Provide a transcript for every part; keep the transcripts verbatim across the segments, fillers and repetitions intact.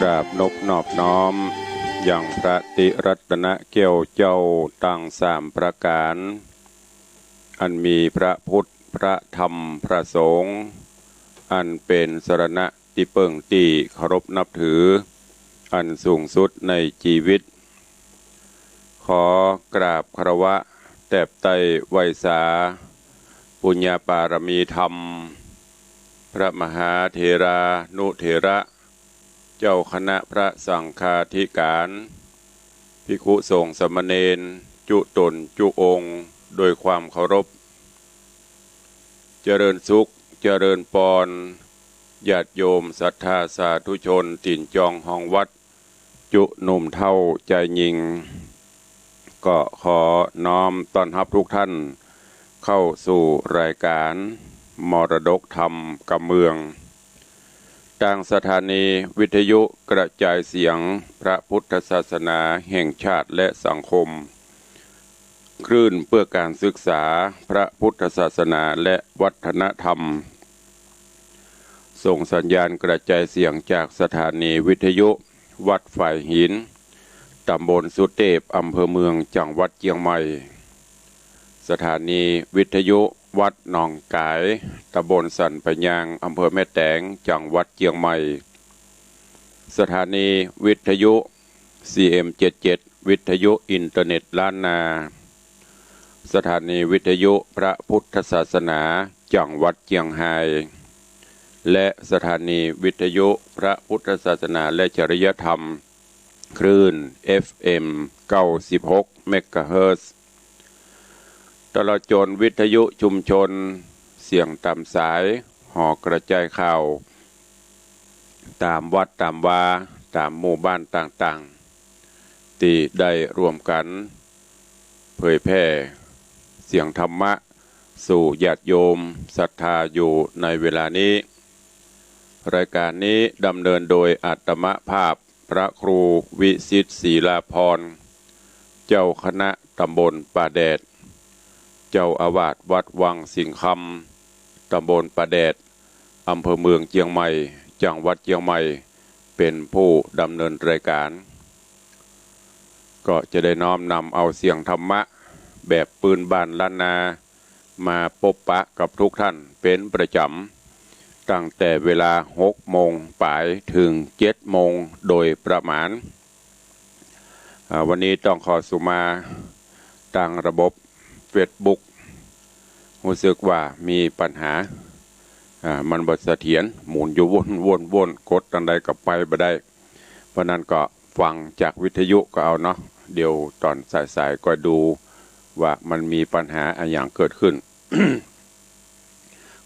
กราบนบนอบน้อมยังพระติรัตนแก้วเจ้าตังสามประก๋าน อันมีพระพุทธ พระธรรม พระสงฆ์ อันเป๋นสรณะตี้เปิ้งตี้เคารพนับถือ อันสูงสุดในจีวิต ขอกราบคารวะแตบไต้ไหว้สา ปุญญาปารมีธรรม พระมหาเถรานุเถระ เจ้าคณะพระสังฆาธิก๋าน ภิกขุสงฆ์สามเณร จุ๊ต๋นจุ๊องค์ โดยความเคารพ เจริญสุข เจริญปอน ญาติโยมศรัทธาสาธุชน ตี๋นจองฮองวัด จุ๊หนุ่มเฒ่าจายญิง ก็ขอน้อมต้อนฮับทุกท่านเข้าสู่รายการมรดกธรรมกำเมือง ตางสถานีวิทยุกระจายเสียงพระพุทธศาสนาแห่งชาติและสังคม คลื่นเพื่อการศึกษาพระพุทธศาสนาและวัฒนธรรม ส่งสัญญาณกระจายเสียงจากสถานีวิทยุวัดฝายหิน ตำบลสุเตพ อำเภอเมือง จังหวัดเจียงใหม่ สถานีวิทยุวัดหนองก๋าย ตำบลสันป่ายยาง อำเภอแม่แตง จังหวัดเจียงใหม่ สถานีวิทยุ ซีเอ็มเจ็ดเจ็ด วิทยุอินเทอร์เน็ตล้านนา สถานีวิทยุพระพุทธศาสนา จังหวัดเจียงฮาย และสถานีวิทยุพระพุทธศาสนาและจริยธรรม คลื่น เอฟเอ็ม เก้าสิบหก เมกะเฮิรตซ์ ตลอดจ๋นวิทยุชุมชน เสียงต๋ามสาย หอกระจายข่าว ต๋ามวัดต๋ามวา ต๋ามหมู่บ้านต่างๆ ตี้ได้ร่วมกั๋นเผยแผ่เสียงธรรมะสู่ญาติโยมศรัทธาอยู่ในเวลานี้ รายการนี้ดำเนินโดยอาตมภาพพระครูวิสิทธิ์ ศรีลาภรณ์ เจ้าคณะตำบลป่าแดด เจ้าอาวาสวัดวังสิงห์คำ ตำบลป่าแดด อำเภอเมืองเจียงใหม่ จังหวัดเจียงใหม่ เป๋นผู้ดำเนินรายการ ก็จะได้น้อมนำเอาเสียงธรรมะแบบปื้นบ้านล้านนา มาปบปะกับทุกท่านเป๋นประจ๋ำ ตั้งแต่เวลาหกโมงป๋ายเถิงเจ็ดโมงโดยประมาณ อ่า วันนี้ต้องขอสุมาตางระบบเฟซบุ๊ก ฮู้สึกว่ามีปัญหา อ่า มันบ่เสถียร หมุนอยู่วนๆๆ กดตางใดก็ไปบ่ได้ เพราะนั้นก็ฟังจากวิทยุก็เอาเนาะ เดี๋ยวต๋อนสายๆ ก็ดูว่ามันมีปัญหาอะหยังเกิดขึ้น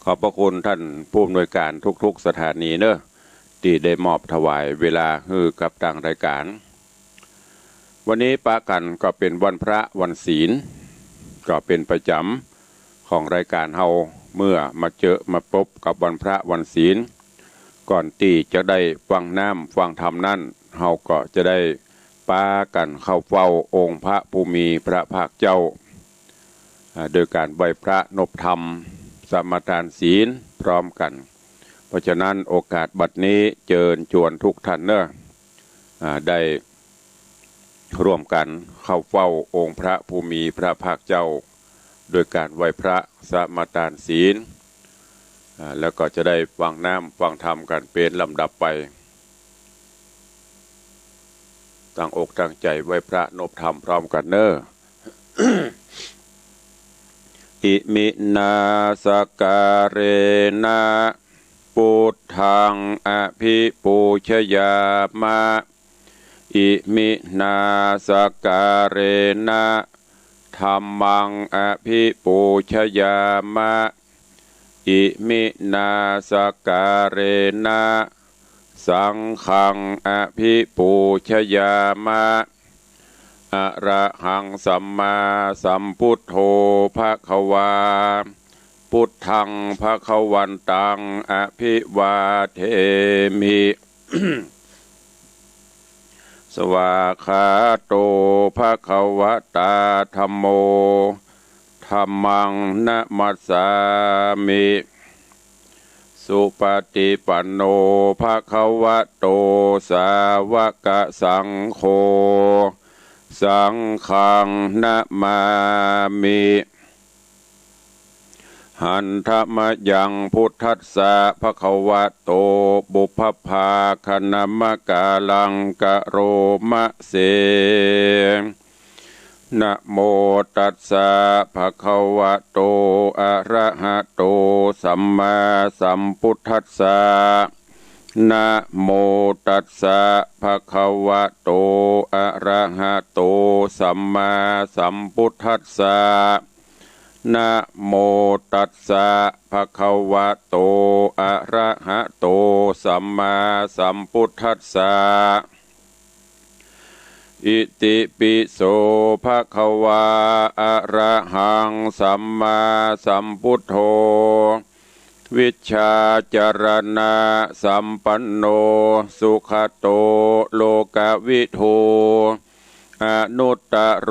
ขอบพระคุณท่านผู้อำนวยการทุกๆ สถานีเนาะ ตี้ได้มอบถวายเวลาหื้อกับตางรายการ วันนี้ปะกั๋นก็เป๋นวันพระวันศีล ก็เป๋นประจ๋ำของรายการเฮา เมื่อมาเจอมาปบกับวันพระวันศีล ก่อนตี้จะได้ฟังน้ำฟังธรรมนั้น เฮาก็จะได้ปากั๋นเข้าเฝ้าองค์พระผู้มีพระภาคเจ้า อ่า โดยการไหว้พระนบธรรม สมาทานศีลพร้อมกั๋น เพราะฉะนั้นโอกาสบัดนี้เจิญจวนทุกท่านเนาะ อ่า ได้ร่วมกั๋นเข้าเฝ้าองค์พระผู้มีพระภาคเจ้า โดยการไหว้พระสมาทานศีล อ่า แล้วก็จะได้ฟังน้ำฟังธรรมกั๋นเป๋นลำดับไป ตั้งอกตั้งใจ๋ไหว้พระนบธรรมพร้อมกั๋นเนาะ อิมินาสกาเรนะ ปุทธังอภิปูชยามะ อิมินาสกาเรนะ ธัมมังอภิปูชยามะ อิมินาสกาเรนะ สังฆังอภิปูชยามะ อะระหังสัมมาสัมพุทโธภะคะวา พุทธังภะคะวันตังอภิวาเทมิ สวากขาโตภะคะวะตา ธัมโม ธัมมังนะมัสสามิ สุปฏิปันโน ภะคะวะโต สาวกสังโฆ สังฆัง นะมามิ หันทะมะยัง พุทธัสสะ ภะคะวะโต ปุพพะภาคะนะมะกาลัง กะโรมะเส นะโมตัสสะ ภะคะวะโต อะระหะโต สัมมาสัมพุทธัสสะ นะโมตัสสะ ภะคะวะโต อะระหะโต สัมมาสัมพุทธัสสะ นะโมตัสสะ ภะคะวะโต อะระหะโต สัมมาสัมพุทธัสสะ อิติปิโส ภะคะวา อะระหัง สัมมาสัมพุทโธ วิชชาจารณะสัมปันโน สุขะโต โลกะวิทู อนุตตะโร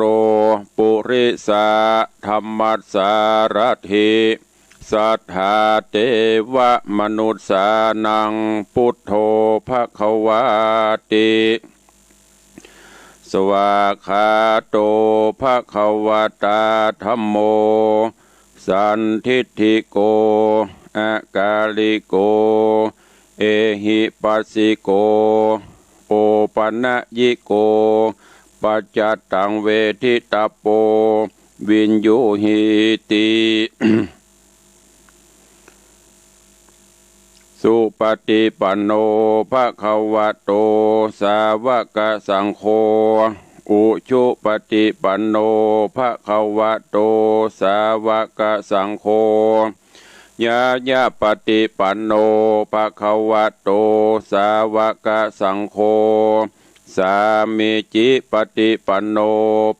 ปุริสะธัมมัสสารัตถิ สัทธาเตวะมนุสสานัง พุทโธ ภะคะวาติ สวากขาโต ภะคะวะตา ธัมโม สันทิฏฐิโก อะกาลิโก เอหิปัสสิโก โอปะนะยิโก ปัจจัตตัง เวทิตัปโป วิญญูหิติ สุปฏิปันโน ภะคะวะโต สาวกสังโฆ อุชุปฏิปันโน ภะคะวะโต สาวกสังโฆ ญาญาปฏิปันโน ภะคะวะโต สาวกสังโฆ สามีจิปฏิปันโน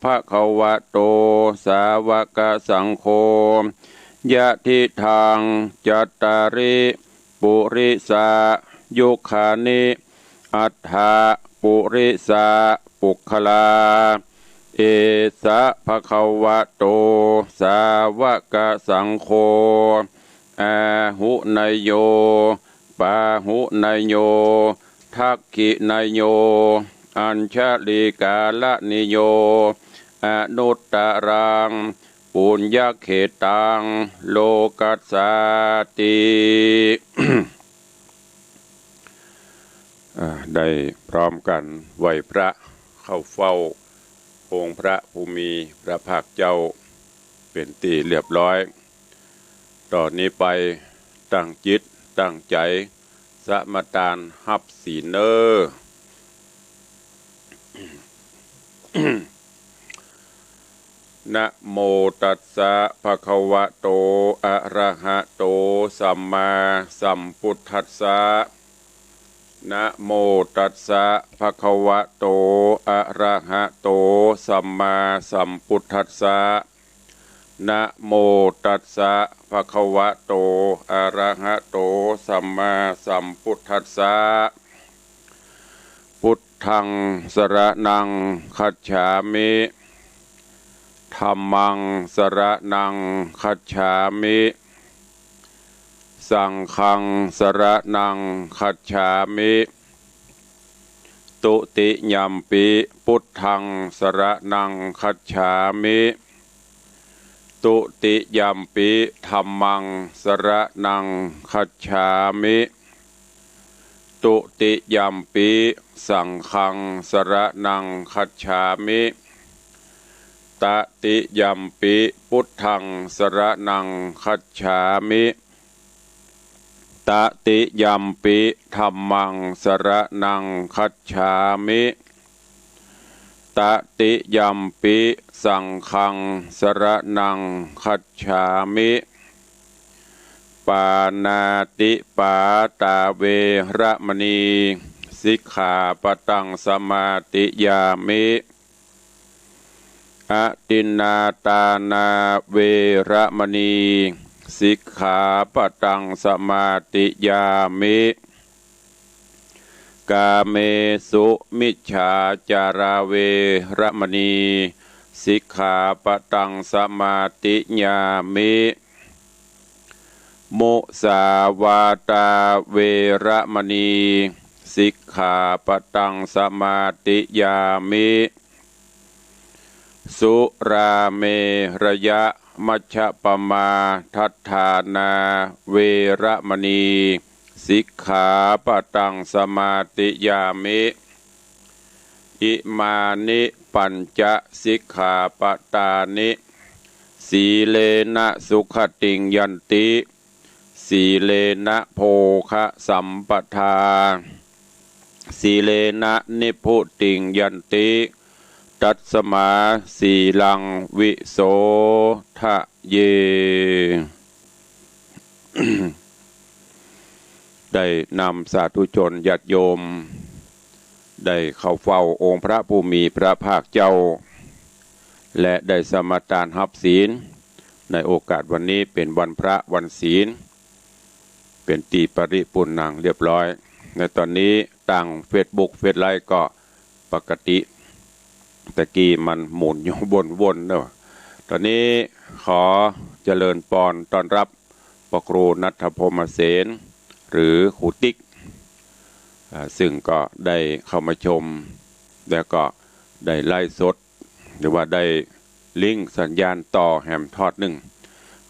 ภะคะวะโต สาวกสังโฆ ยะทิทัง จัตตาริ ปุริสา ยุคคานิ อัตถะ ปุริสา ปุคคลา เอสะ ภะคะวะโต สาวกสังโฆ อาหุเนยโย ปาหุเนยโย ทักขิเนยโย อัญชลีกาละนิโย อนุตตะรัง ปุญญเขตตัง โลกัสสาติ อ่า ได้พร้อมกั๋นไหว้พระ เข้าเฝ้าองค์พระผู้มีพระภาคเจ้า เป๋นตี้เรียบร้อย ต่อนี้ไปตั้งจิตตั้งใจ๋ สมาตานฮับศีลเน่อ นะโมตัสสะ ภะคะวะโต อะระหะโต สัมมาสัมพุทธัสสะ นะโมตัสสะ ภะคะวะโต อะระหะโต สัมมาสัมพุทธัสสะ นะโมตัสสะ ภะคะวะโต อะระหะโต สัมมาสัมพุทธัสสะ พุทธัง สรณัง คัจฉามิ ธัมมัง สรณัง คัจฉามิ สังฆัง สรณัง คัจฉามิ ตุติยัมปิ พุทธัง สรณัง คัจฉามิ ตุติยัมปิ ธัมมัง สรณัง คัจฉามิ ตุติยัมปิ สังฆัง สรณัง คัจฉามิ ตติยัมปิ พุทธัง สรณัง คัจฉามิ ตติยัมปิ ธัมมัง สรณัง คัจฉามิ ตติยัมปิ สังฆัง สรณัง คัจฉามิ ปาณาติปาตา เวระมะนี สิกขาปะตัง สมาธิยามิ อทินนาทานา เวระมะนี สิกขาปะตัง สมาธิยามิ กาเมสุมิจฉาจารา เวระมะนี สิกขาปะตัง สมาธิยามิ มุสาวาทาเวระมณี สิกขาปะตังสมาธิยามิ สุราเมรยะมัชฌะปมาทัฏฐานาเวระมณี สิกขาปะตังสมาธิยามิ อิมานิปัญจะสิกขาปะตานิ สีเลนะสุขติงยันติ สีเลนะโภคะสัมปทา สีเลนะนิพพุติงยันติ ตัสมาสีลังวิโสทะเย ได้นำสาธุชนญาติโยม ได้เข้าเฝ้าองค์พระผู้มีพระภาคเจ้า และได้สมาทานฮับศีล ในโอกาสวันนี้เป๋นวันพระวันศีล เป๋นตี้ปริปุณณังเรียบร้อย ในต๋อนนี้ตางเฟซบุ๊กเฟซไลฟ์ก็ปกติ ตะกี้มันหมุนอยู่วนๆ เนาะ ต๋อนนี้ขอเจริญปอนต้อนฮับพระครูณัฐพรหมเสน หรือครูติ๊ก อ่า ซึ่งก็ได้เข้ามาชม แล้วก็ได้ไลฟ์สด หรือว่าได้ลิงก์สัญญาณต่อแหมทอดนึ่ง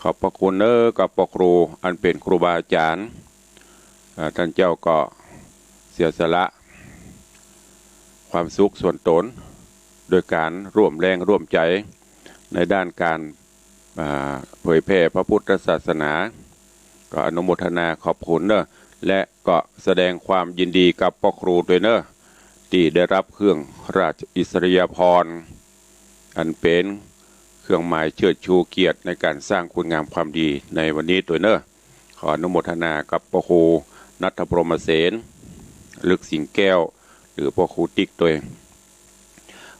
ขอบพระคุณเน้อกับพระครูอันเป๋นครูบาอาจ๋ารย์ อ่า ต้านเจ้าก็เสียสละความสุขส่วนต๋น โดยก๋านร่วมแรงร่วมใจ๋ในด้านก๋าน อ่า เผยแผ่พระพุทธศาสนา ก็อนุโมทนาขอบคุณเน้อ และก็แสดงความยินดีกับพระครูตวยเน้อ ตี้ได้ฮับเครื่องราชอิสริยาภรณ์ อันเป๋นเครื่องหมายเชิดชูเกียรติในก๋านสร้างคุณงามความดีในวันนี้ตวยเน้อ ขออนุโมทนากับพระครูณัฐพรหมเสน ฤๅษีสิงห์แก้ว หรือพระครูติ๊กตวย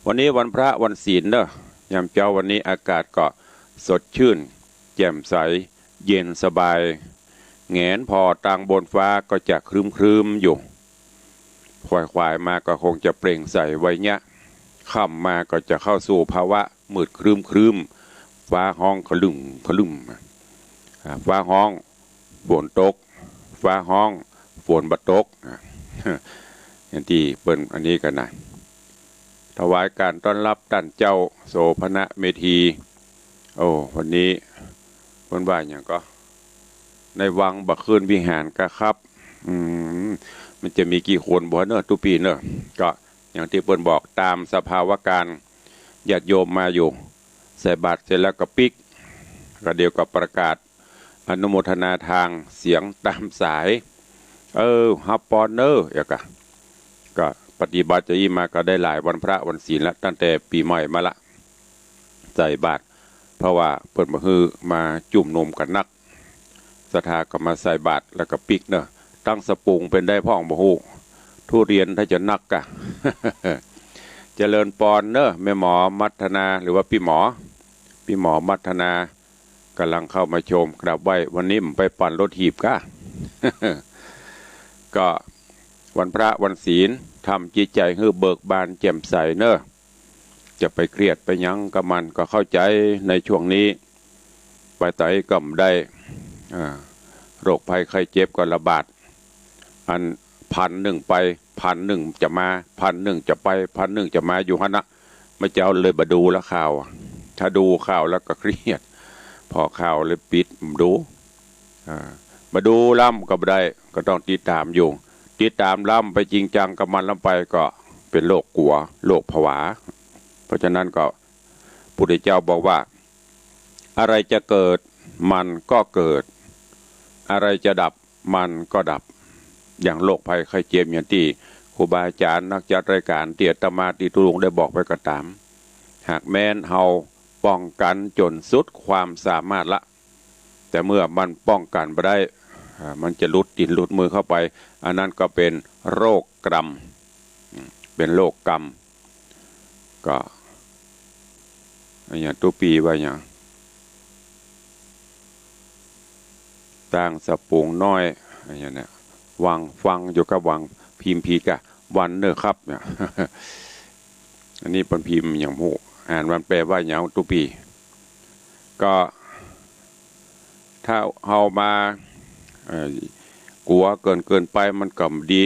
วันนี้วันพระวันศีลเน้อ ยามเจ๊าวันนี้อากาศก็สดชื่น แจ่มใส เย็นสบาย แหงนผ่อตางบนฟ้าก็จะครึ้มๆ อยู่ ขวายๆ มาก็คงจะเปล่งใสไวยเนี้ย ค่ำมาก็จะเข้าสู่ภาวะมืดครึ้มๆ ฟ้าฮ้องคะลึ่มคะลึ่ม อ่า ฟ้าฮ้อง ฝนตก ฟ้าฮ้อง ฝนบ่ตก อ่า อย่างตี้เปิ้นอันนี้กั๋นนะ ถวายก๋านต้อนฮับต้านเจ้าโสภณเมธี โอ้ วันนี้เปิ้นว่าหยังก็ ในวังบ่ขึ้นวิหารกาครับ อืม มันจะมีกี่คนบ่เน้อ ตุ๊ปี้เน้อ ก็อย่างตี้เปิ้นบอกต๋ามสภาวะก๋ารณ์ ญาติโยมมาอยู่ ใส่บาตรเสร็จแล้วก็ปิ๊ก ก็เดี๋ยวก็ประกาศ อนุโมทนาตางเสียงต๋ามสาย เออ ฮับปอนเน้อ เดี๋ยวก็ ก็ปฏิบัติจะอี้มาก็ได้หลายวันพระวันศีลละ ตั้งแต่ปี๋ใหม่มาละ ใส่บาตร เพราะว่าเปิ้นบ่หื้อมาจุมนุมกั๋นนัก ศรัทธาก็มาใส่บาตรแล้วก็ปิ๊กเน้อ ตังสะปุงเป๋นใดพ่องบ่ฮู้ ทุเรียนถ้าจะนักกะ เจริญปอนเน้อ แม่หมอมัทนา หรือว่าปี้๋หมอ ปี้๋หมอมัทนา ก่ำลังเข้ามาชม กราบไหว้ วันนี้บ่ไปปั่นรถหีบก้า ก็วันพระวันศีล ทำจิตใจ๋หื้อเบิกบานแจ่มใสเน้อ จะไปเครียดไปหยังกับมัน ก็เข้าใจ๋ในช่วงนี้ ไปใสก็บ่ได้ อ่า โรคภัยไข้เจ็บก็ระบาด อันพันนึ่งไป พันนึ่งจะมา พันนึ่งจะไป พันนึ่งจะมาอยู่หั้นนะ เมื่อเจ๊าเลยบ่ดูละข่าว ถ้าดูข่าวแล้วก็เครียด ผ่อข่าวเลยปิดบ่ดู อ่า บ่ดูล้ำก็บ่ได้ ก็ต้องติดต๋ามอยู่ ติดต๋ามล้ำไปจริงจังกับมันล้ำไปก็เป๋นโรคกั๋ว โรคผวา เพราะฉะนั้นก็ พุทธเจ้าบอกว่า อะไรจะเกิดมันก็เกิด อะไรจะดับมันก็ดับ อย่างโรคภัยไข้เจ็บอย่างตี้ครูบาอาจ๋ารย์นักจัดรายก๋านตี้อาตมาตี้ตุ๊ลุงได้บอกไปก็ต๋าม หากแม้นเฮาป้องกั๋นจ๋นสุดความสามารถละ แต่เมื่อมันป้องกั๋นบ่ได้ อ่า มันจะหลุดตี๋นหลุดมือเข้าไป อันนั้นก็เป๋นโรคกรรม อืม เป๋นโรคกรรม ก็ อะหยังตุ๊ปีว่าหยัง ตางสะปุงน้อย อะหยังเนี่ย วัง ฟังอยู่กับวัง พิมพ์ผิดกะ วันเน้อครับเนี่ย อันนี้เปิ้นพิมพ์หยังบ่ฮู้ อ่านมันแปลว่าหยังตุ๊ปี ก็ ถ้าเฮามา เอ่อ กั๋วเกินเกินไปมันก็บ่ดี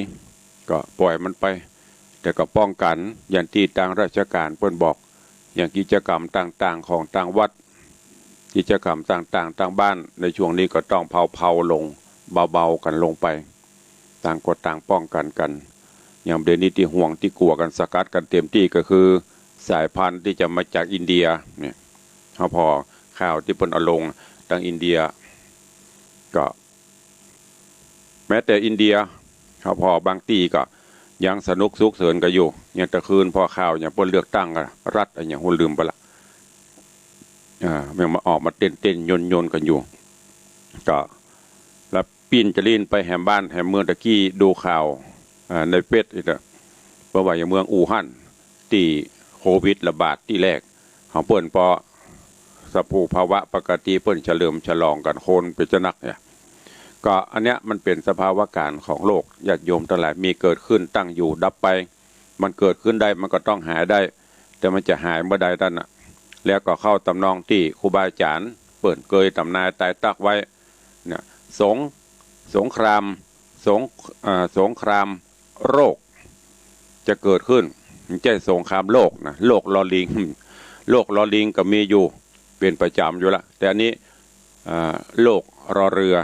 ก็ปล่อยมันไป แต่ก็ป้องกั๋นอย่างตี้ตางราชก๋านเปิ้นบอก อย่างกิจกรรมต่างๆ ของตางวัด กิจกรรมต่างๆ ตางบ้าน ในช่วงนี้ก็ต้องเผาๆ ลง เบาๆ กั๋นลงไป ต่างก็ต่างป้องกั๋นกั๋น อย่างเดี๋ยวนี้ตี้ห่วงตี้กั๋วกั๋นสกัดกั๋นเต๋มตี้ก็คือสายพันธุ์ตี้จะมาจากอินเดียเนี่ย เฮาผ่อข่าวตี้เปิ้นเอาลงตางอินเดีย ก็ แม้แต่อินเดีย เฮาผ่อบางตี้ก็ยังสนุกสุขเสินกั๋นอยู่ ยังตะคืนผ่อข่าวอย่างเปิ้นเลือกตั้งอะ รัฐอะหยังฮู้ลืมไปละ อ่า ยังมาออกมาเต้นๆ ยนๆ กั๋นอยู่ ก็ แล้วปิ้นจาริ้นไปแหมบ้านแหมเมือง ตะกี้ดูข่าว อ่า ในเฟซอีกอะ เปิ้นว่าอย่างเมืองอู่ฮั่น ตี้โควิดระบาดตี้แรกของเปิ้น ปอสภาพภาวะปกติเปิ้นเฉลิมฉลองกั๋น คนเป๋นจะนักเนี่ย ก็อันเนี้ยมันเป๋นสภาวะก๋ารณ์ของโลก ญาติโยมตังหลาย มีเกิดขึ้น ตั้งอยู่ ดับไป มันเกิดขึ้นได้ มันก็ต้องหายได้ แต่มันจะหายเมื่อใดนั้นน่ะ แล้วก็เข้าตำนองตี้ครูบาอาจ๋ารย์เปิ้นเกยต๋ำนายตายตั๊กไว้เนี่ย สง สงคราม สง อ่า สงครามโรค จะเกิดขึ้น บ่ใจ้สงครามโลกนะ โรค ลอ ลิง โรค ลอ ลิง ก็มีอยู่เป๋นประจ๋ำอยู่ละ แต่อันนี้ อ่า โรค รอ เรือ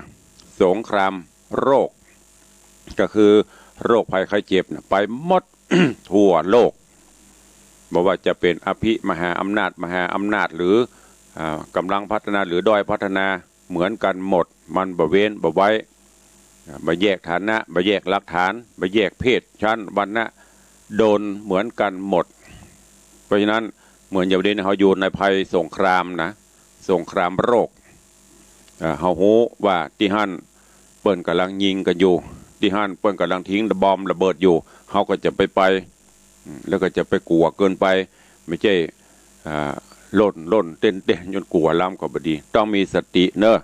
สงครามโรค ก็คือโรคภัยไข้เจ็บน่ะ ไปหมด ทั่วโลก บ่ว่าจะเป๋นอภิมหาอำนาจ มหาอำนาจ หรือ อ่า ก๋ำลังพัฒนา หรือด้อยพัฒนา เหมือนกั๋นหมด มันบ่เว้นบ่ไว้ อ่า บ่แยกฐานะ บ่แยกหลักฐาน บ่แยกเพศ ชั้น วรรณะ โดนเหมือนกั๋นหมด เพราะฉะนั้นเหมือนอย่างเดี๋ยวนี้เฮาอยู่ในภัยสงครามนะ สงครามโรค อ่า เฮาฮู้ว่าตี้หั้นเปิ้นก่ำลังยิงกั๋นอยู่ ตี้หั้นเปิ้นก่ำลังทิ้งบอมระเบิดอยู่ เฮาก็จะไปไป อืม แล้วก็จะไปกั๋วเกินไป บ่ใจ้ อ่า ล่นล่นเต้นเต้นย้อนกั๋วล้ำก็บ่ดี ต้องมีสติเน่อ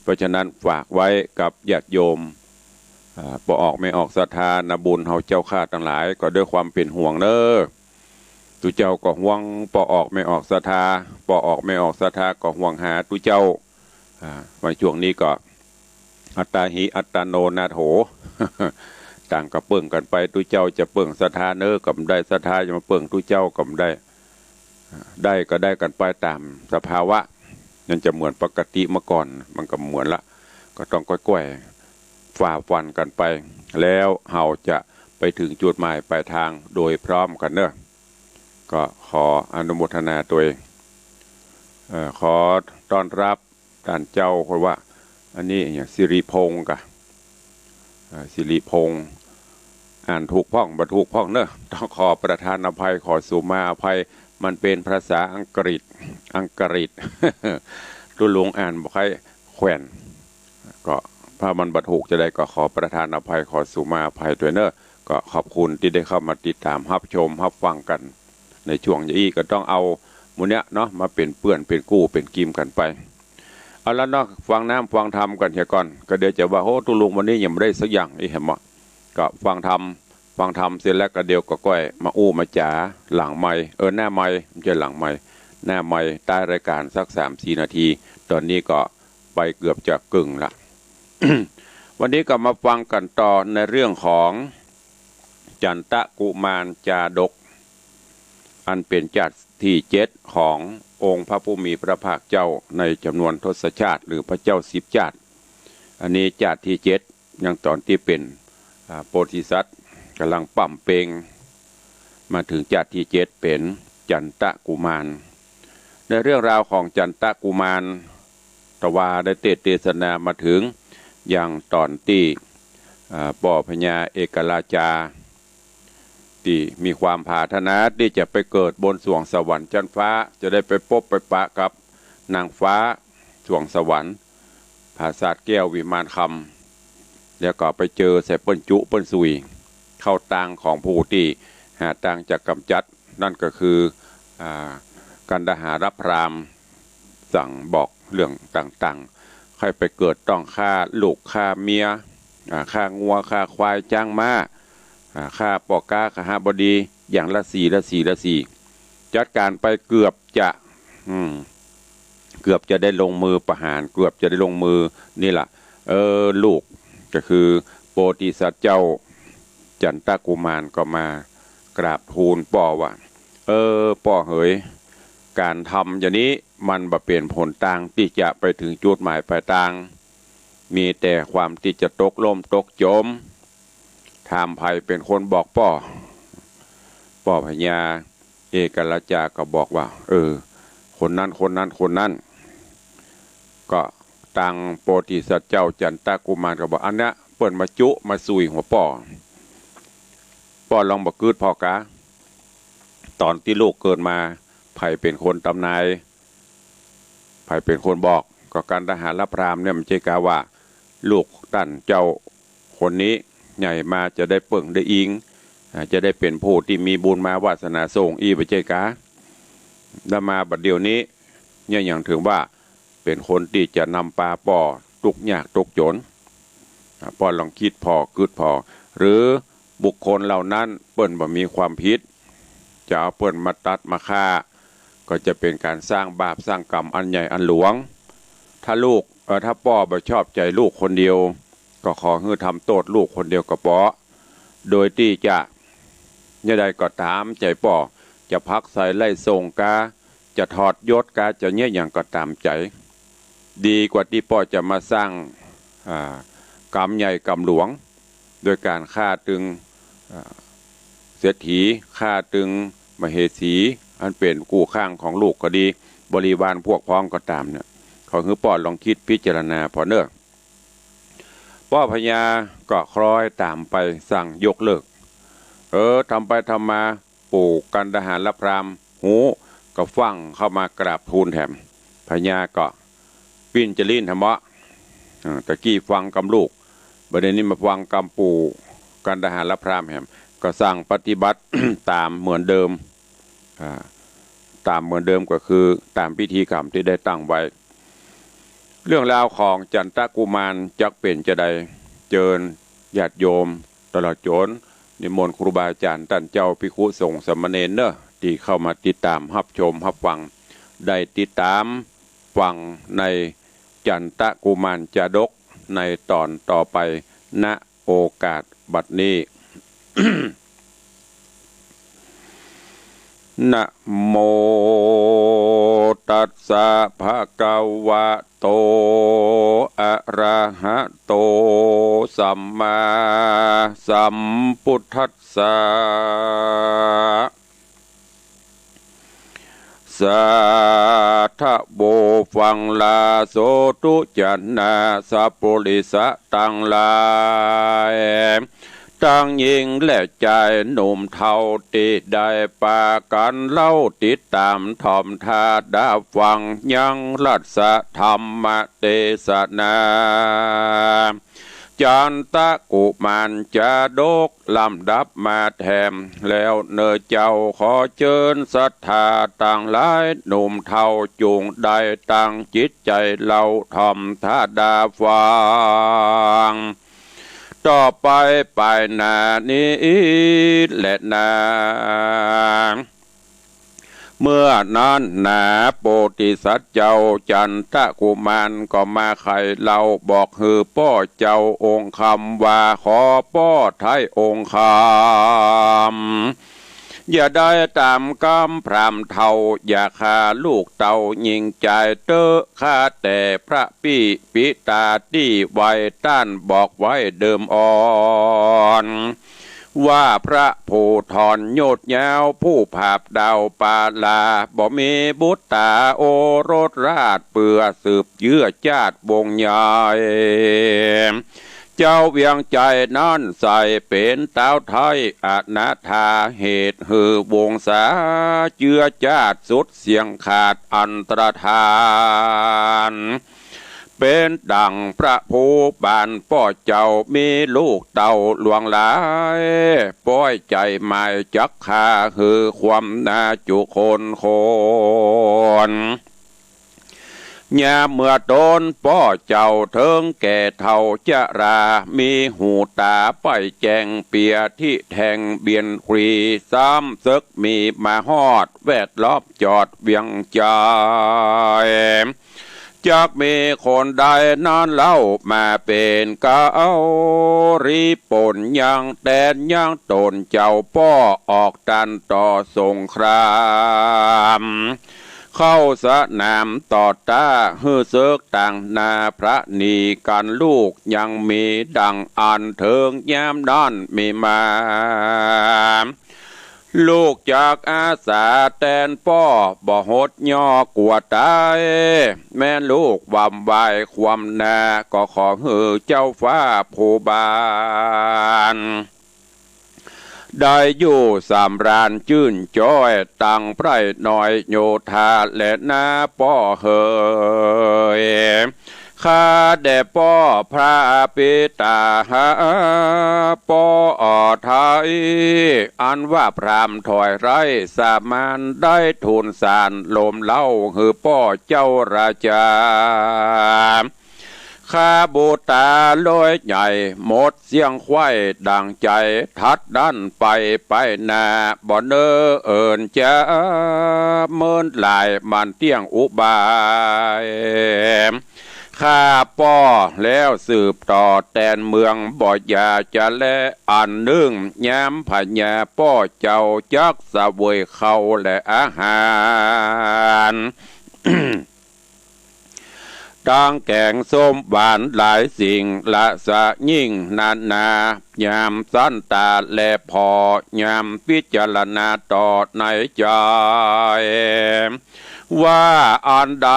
เพราะฉะนั้นฝากไว้กับญาติโยม อ่า ป้อออกแม่ออกศรัทธา นาบุญเฮาเจ้าข้าตังหลาย ก็ด้วยความเป๋นห่วงเน่อ ตุ๊เจ้าก็ห่วงป้อออกแม่ออกศรัทธา ป้อออกแม่ออกศรัทธาก็ห่วงหาตุ๊เจ้า อ่า ในช่วงนี้ก็ อัตตาหิ อัตตโน นาโถ ต่างก็เปิ้งกั๋นไป ตุ๊เจ้าจะเปิ้งศรัทธาเน่อก็บ่ได้ ศรัทธาจะมาเปิ้งตุ๊เจ้าก็บ่ได้ ได้ก็ได้กั๋นไปต๋ามสภาวะ มันจะเหมือนปกติเมื่อก่อน มันก็บ่เหมือนละ ก็ต้องก้อยๆ ฝ่าฟันกั๋นไป แล้วเฮาจะไปเถิงจุดหมายปลายตางโดยพร้อมกั๋นเน่อ ก็ขออนุโมทนาตวย เอ่อ ขอต้อนรับต้านเจ้า เพราะว่าอันนี้อะหยัง สิริพงษ์กะ เอ่อ สิริพงษ์ อ่านถูกพ่องบ่ถูกพ่องเน่อ ต้องขอประทานอภัย ขอสุมาอภัย มันเป๋นภาษาอังกฤษ อังกฤษ ตุ๊ลุงอ่านบ่ค่อยแคว่น ก็ถ้ามันบ่ถูกจาใดก็ขอประทานอภัย ขอสุมาอภัยตวยเน่อ ก็ขอบคุณตี้ได้เข้ามาติดต๋ามฮับชมฮับฟังกั๋น ในช่วงนี้ก็ต้องเอาหมู่เนี้ยเนาะ มาเป๋นเปื้อนเป๋นกู้เป๋นกิมกั๋นไป เอาละเนาะ ฟังน้ำฟังธรรมกั๋นเหียก่อน ก็เดี๋ยวจะว่า โอ้ ตุ๊ลุงวันนี้ยังบ่ได้สักอย่าง อีแหมเนาะ ก็ฟังธรรม ฟังธรรมเสร็จแล้วก็เดี๋ยวก็ก้อยมาอู้มาจ๋าหลังไมค์ เออ หน้าไมค์ บ่ใจ้หลังไมค์ หน้าไมค์ ต๊ายรายก๋านสักสามสี่นาที ต๋อนนี้ก็ไปเกือบจะเกิ่งละ วันนี้ก็มาฟังกั๋นต่อในเรื่องของจันตกุมารจาดก อันเป๋นจาติตี้เจ็ดขององค์พระผู้มีพระภาคเจ้าในจ๋ำนวนทศจาติหรือพระเจ้าสิบจาติ อันนี้จาติตี้เจ็ด ยังต๋อนตี้เป๋น อ่า โพธิสัตว์ ก่ำลังปั๊มเปง มาเถิงจาติตี้เจ็ดเป๋นจันตกุมาร ในเรื่องราวของจันตกุมาร ตะวาได้เตสน์เตสนามาเถิง ยังต๋อนตี้ อ่า ป้อพญาเอกราชา ตี้มีความผาถนาตี้จะไปเกิดบนสวงสวรรค์จั๊นฟ้า จะได้ไปปบไปปะกับนางฟ้าสวงสวรรค์ ผาสาทแก้ววิมานคำ แล้วก็ไปเจอใส่เปิ้นจุเปิ้นสุย เข้าตางของผู้ตี้หาตางจะก๋ำจัด นั่นก็คือ อ่า กันดหารพราหมณ์ สั่งบอกเรื่องต่างๆ ใค่ไปเกิดต้องฆ่าลูกฆ่าเมีย อ่า ฆ่างัวฆ่าควายจ๊างม้า อ่า ฆ่าป้อก๊าคหบดี อย่างละสี่ละสี่ละสี่ จัดก๋านไปเกือบจะ อืม เกือบจะได้ลงมือประหาร เกือบจะได้ลงมือนี่ล่ะ เออ ลูก ก็คือโพธิสัตว์เจ้าจันตกุมารก็มากราบทูลป้อว่า เออ ป้อเหย ก๋านทำอย่างนี้มันบ่เป๋นหนตางตี้จะไปเถิงจุดหมายปลายตาง มีแต่ความตี้จะตกล่มตกจ๋ม ถามใผเป๋นคนบอกป้อ ป้อพญาเอกราชาก็บอกว่า เออ คนนั้น คนนั้น คนนั้น ก็ตังโพธิสัตว์เจ้าจันตกุมารก็บอก อันเนี้ยเปิ้นมาจุมาสุยหัวป้อ ป้อลองบ่กึ๊ดผ่อกา ต๋อนตี้ลูกเกิดมา ใผเป๋นคนตำนาย ใผเป๋นคนบอก ก็กันดหาลพราหมณ์เนี่ย บ่ใจ้กาว่าลูกต้านเจ้าคนนี้ใหญ่มาจะได้เปิ้งได้อิง อ่า จะได้เป๋นผู้ตี้มีบุญมาวาสนาส่งอี้ บ่ใจ้กา แล้วมาบัดเดี่ยวนี้เนี่ย หยังเถิงว่าเป๋นคนตี้จะนำปาป้อตุ๊กยากตกจ๋น อ่า ป้อลองกึ๊ดผ่อกึ๊ดผ่อ หรือบุคคลเหล่านั้นเปิ้นบ่มีความผิด จะเอาเปิ้นมาตัดมาฆ่า ก็จะเป๋นก๋านสร้างบาปสร้างกรรมอันใหญ่อันหลวง ถ้าลูก เอ่อ ถ้าป้อบ่ชอบใจ๋ลูกคนเดียว ก็ขอหื้อทำโต้ษลูกคนเดียวก็ปอ โดยตี้จะ เยียะใดก็ต๋ามใจ๋ป้อ จะผลักไสไล่ส่งกา จะถอดยศกา จะเยียะหยังก็ต๋ามใจ๋ ดีกว่าตี้ป้อจะมาสร้าง อ่า กรรมใหญ่กรรมหลวง โดยก๋านฆ่าตึง อ่า เศรษฐี ฆ่าตึงมเหสี อันเป๋นกู้ข้างของลูกก็ดี บริวารพวกพ้องก็ต๋ามเนี่ย ขอหื้อป้อลองกึ๊ดพิจารณาผ่อเน่อ ป้อพญาก็คล้อยต๋ามไปสั่งยกเลิก เออ ทำไปทำมา ปู่กันดหาลพราหมณ์ฮู้ ก็ฟั่งเข้ามากราบทูลแถม พญาก็ปิ้นจะลิ้นแถมเบาะ อ่า ตะกี้ฟังกำลูก บัดนี้มาฟังกำปู่กันดหาลพราหมณ์แถม ก็สั่งปฏิบัติ ต๋ามเหมือนเดิม อ่า ต๋ามเหมือนเดิมก็คือต๋ามพิธีกรรมตี้ได้ตั้งไว้ เรื่องราวของจันตกุมารจักเป๋นจาใด เจิญญาติโยมตลอดจ๋นนิมนต์ครูบาอาจ๋ารย์ต้านเจ้าภิกขุสงฆ์สามเณรเน่อ ตี้เข้ามาติดต๋ามฮับชมฮับฟัง ได้ติดต๋ามฟังในจันตกุมารจาดกในต๋อนต่อไป ณ โอกาสบัดนี้ นะโมตัสสะภะคะวะโต อะระหะโต สัมมาสัมพุทธัสสะ สาธะโว ฟังลาโสตุ จะนา สัพปุริสะตังหลาย ตังญิงและจายหนุ่มเฒ่า ตี้ได้ปากั๋นเล่าติดต๋ามถ่อมธาดาฟังยังรัสธรรมเตสนา จันตกุมารจาดกลำดับมาแถม แล้วเน่อเจ้า ขอเจิญศรัทธาตังหลาย หนุ่มเฒ่าจุ่งได้ตั้งจิตใจ๋เล่าถ่อมธาดาฟัง ต่อไปไปหน้านี้แลนา เมื่อนั้นนา โพธิสัตว์เจ้าจันตกุมารก็มาใค่เล่าบอกหื้อป้อเจ้าองค์คำว่า ขอป้อไท้องค์คำ อย่าได้ต๋ามกำพราหมณ์เฒ่า อย่าฆ่าลูกเต้าญิงจายเต๊อะ ข้าแต่พระปิ ปิตาตี้ไหว้ ต้านบอกไว้เดิมอ่อน ว่าพระผู้ถอนโยชน์ยาว ผู้ผาบดาวปาลา บ่มีบุตราโอรสราช เปื้อสืบเยื้อจาติวงศ์ใหญ่ เจ้าเวียงใจ๋นั้นใส่เป๋นตาวไท้อนาถา เหตุหื้อวงศาเจื้อจาติสุดเสี้ยงขาดอันตรธาน เป๋นดั่งพระภูบาลป้อเจ้ามีลูกเต้าหลวงหลาย ป้อยใจ๋หมายจักฆ่าหื้อความนาจุคนคน ยามเมื่อต๋นป้อเจ้าเถิงแก่เฒ่าจรา มีหูต๋าป้อยแจ้งเปียทิแทงเบียนครี ซ้ำเสิกมีมาฮอดแวดล้อมจอดเวียงใจ๋ จักมีคนใดนั้นเล่ามาเป๋นเก๊า ริปนยังแตนยังต๋นเจ้าป้อออกตันต่อสงคราม เข้าสนามต่อต้าหื้อเสิกตางหน้าพระนีกั๋นลูก ยังมีดั่งอันเถิงยามนั้นมีมา ลูกจักอาสาแตนป้อบ่หดย่อกั๋วต๋าย แม้นลูกวำวายความหน้า ก็ขอหื้อเจ้าฟ้าผู้บาน ได้อยู่สำราญจื้นจ้อย ตังใพร่น้อยโยธาแลนาป้อเหย ข้าแด่ป้อพระปิตาหาป้อไทย อันว่าพราหมณ์ถอยไร้สามาน ได้ทูลสารโลมเล่าหื้อป้อเจ้าราจา ข้าบุตราโลยใหญ่หมดเสี้ยงไขว้ดั่งใจ๋ ถัดนั้นไปไปหน้าบ่เน้อเอิญจะเมินหลายมันเตี้ยงอุบาย ข้าป้อแล้วสืบต่อแตนเมืองบ่อย่าจะแลอันนึ่ง ยามพญาป้อเจ้าจักเสวยข้าวและอาหาร ตังแก๋งส้มหวานหลายสิ่งละสะยิ่งนานา ยามสันตาแลผ่อ ยามพิจารณาต่อในใจ๋ ว่าอันใด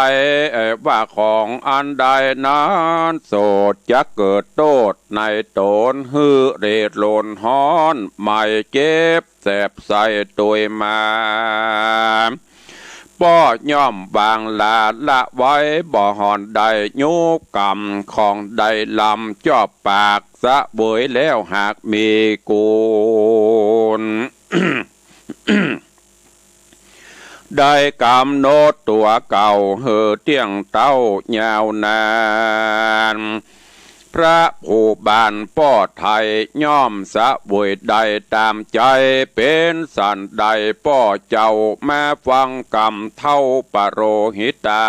เอ่อ ว่าของอันใดนั้นโสด จักเกิดโต้ษในต๋น หื้อเร่ร่อนฮ้อน ไหม้เจ็บแสบใส้ตวยมา ป้อย่อมวางลาละไว้ บ่ห่อนได้ยุบกำ ของได้ลำจอบปาก เสวยแล้วหากมีกูล ได้ก๋ำหนดตั๋วเก่าหื้อเตี้ยงเต๊ายาวนาน พระผู้บานป้อไทยย่อมเสวยได้ต๋ามใจ๋ เป๋นสันใดป้อเจ้ามาฟังกำเต้าปโรหิตา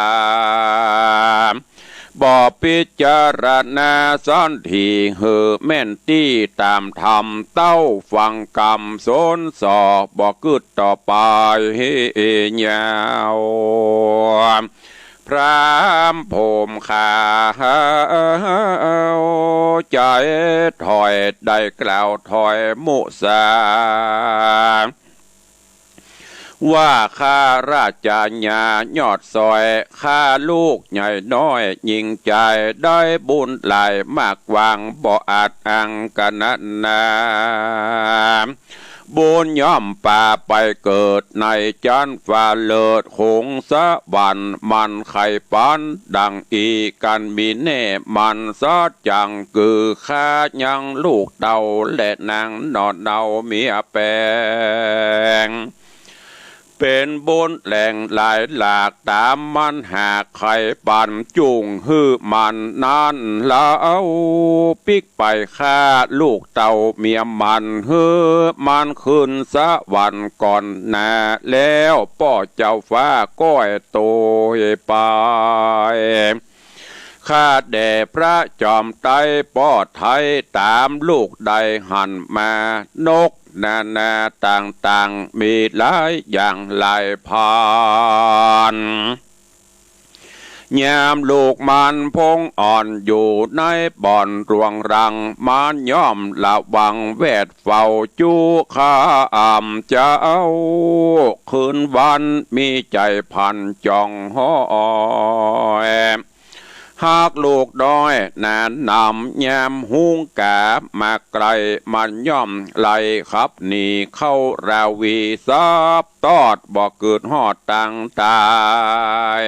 บ่พิจารณาสันทีหื้อแม่นตี้ต๋ามธรรม เต้าฟังกำสนส่อบ่กึ๊ดต่อไปยาว พราหมณ์ผมขาวใจ๋ถอยได้กล่าวถอยมุสา ว่าข้าราชญายอดซอย ข้าลูกใหญ่น้อยยิ่งใจ๋ ได้บุญหลายมากวางบ่อาจอั้งกะนันนา บุญย่อมปาไปเกิดในจั๊นฟ้าเลิศหงสวรรค์ มันใค่ปันดั่งอี้กั๋นมีแน่ มันสัจจังกือข้ายังลูกเต้าและนางหน่อเนาเมียแป๋ง เป๋นบุญแหล่งหลายหลากต๋ามมันหากใค่ปันจุ่งหื้อมันนั้นเล่า ปิ๊กไปฆ่าลูกเต้าเมียมันหื้อมันขึ้นสวรรค์ก่อนหน้า แล้วป้อเจ้าฟ้าก้อยโตยไป ข้าแด่พระจอมไตรป้อไทยต๋ามลูกได้หันมา นกนานาต่างๆ มีหลายอย่างหลายพัน ยามลูกมันพงอ่อนอยู่ในบ่อนรวงรัง มันย่อมระวังแวดเฝ้าจุข้าอ่ำเจ้า คืนวันมีใจ๋พันจ่องห้อย หากลูกน้อยหนานนำ ยามหุงก๋ามาไกล มันย่อมไล่ขับหนีเข้าราวี สับตอดบ่กึ๊ดฮอดตางต๋าย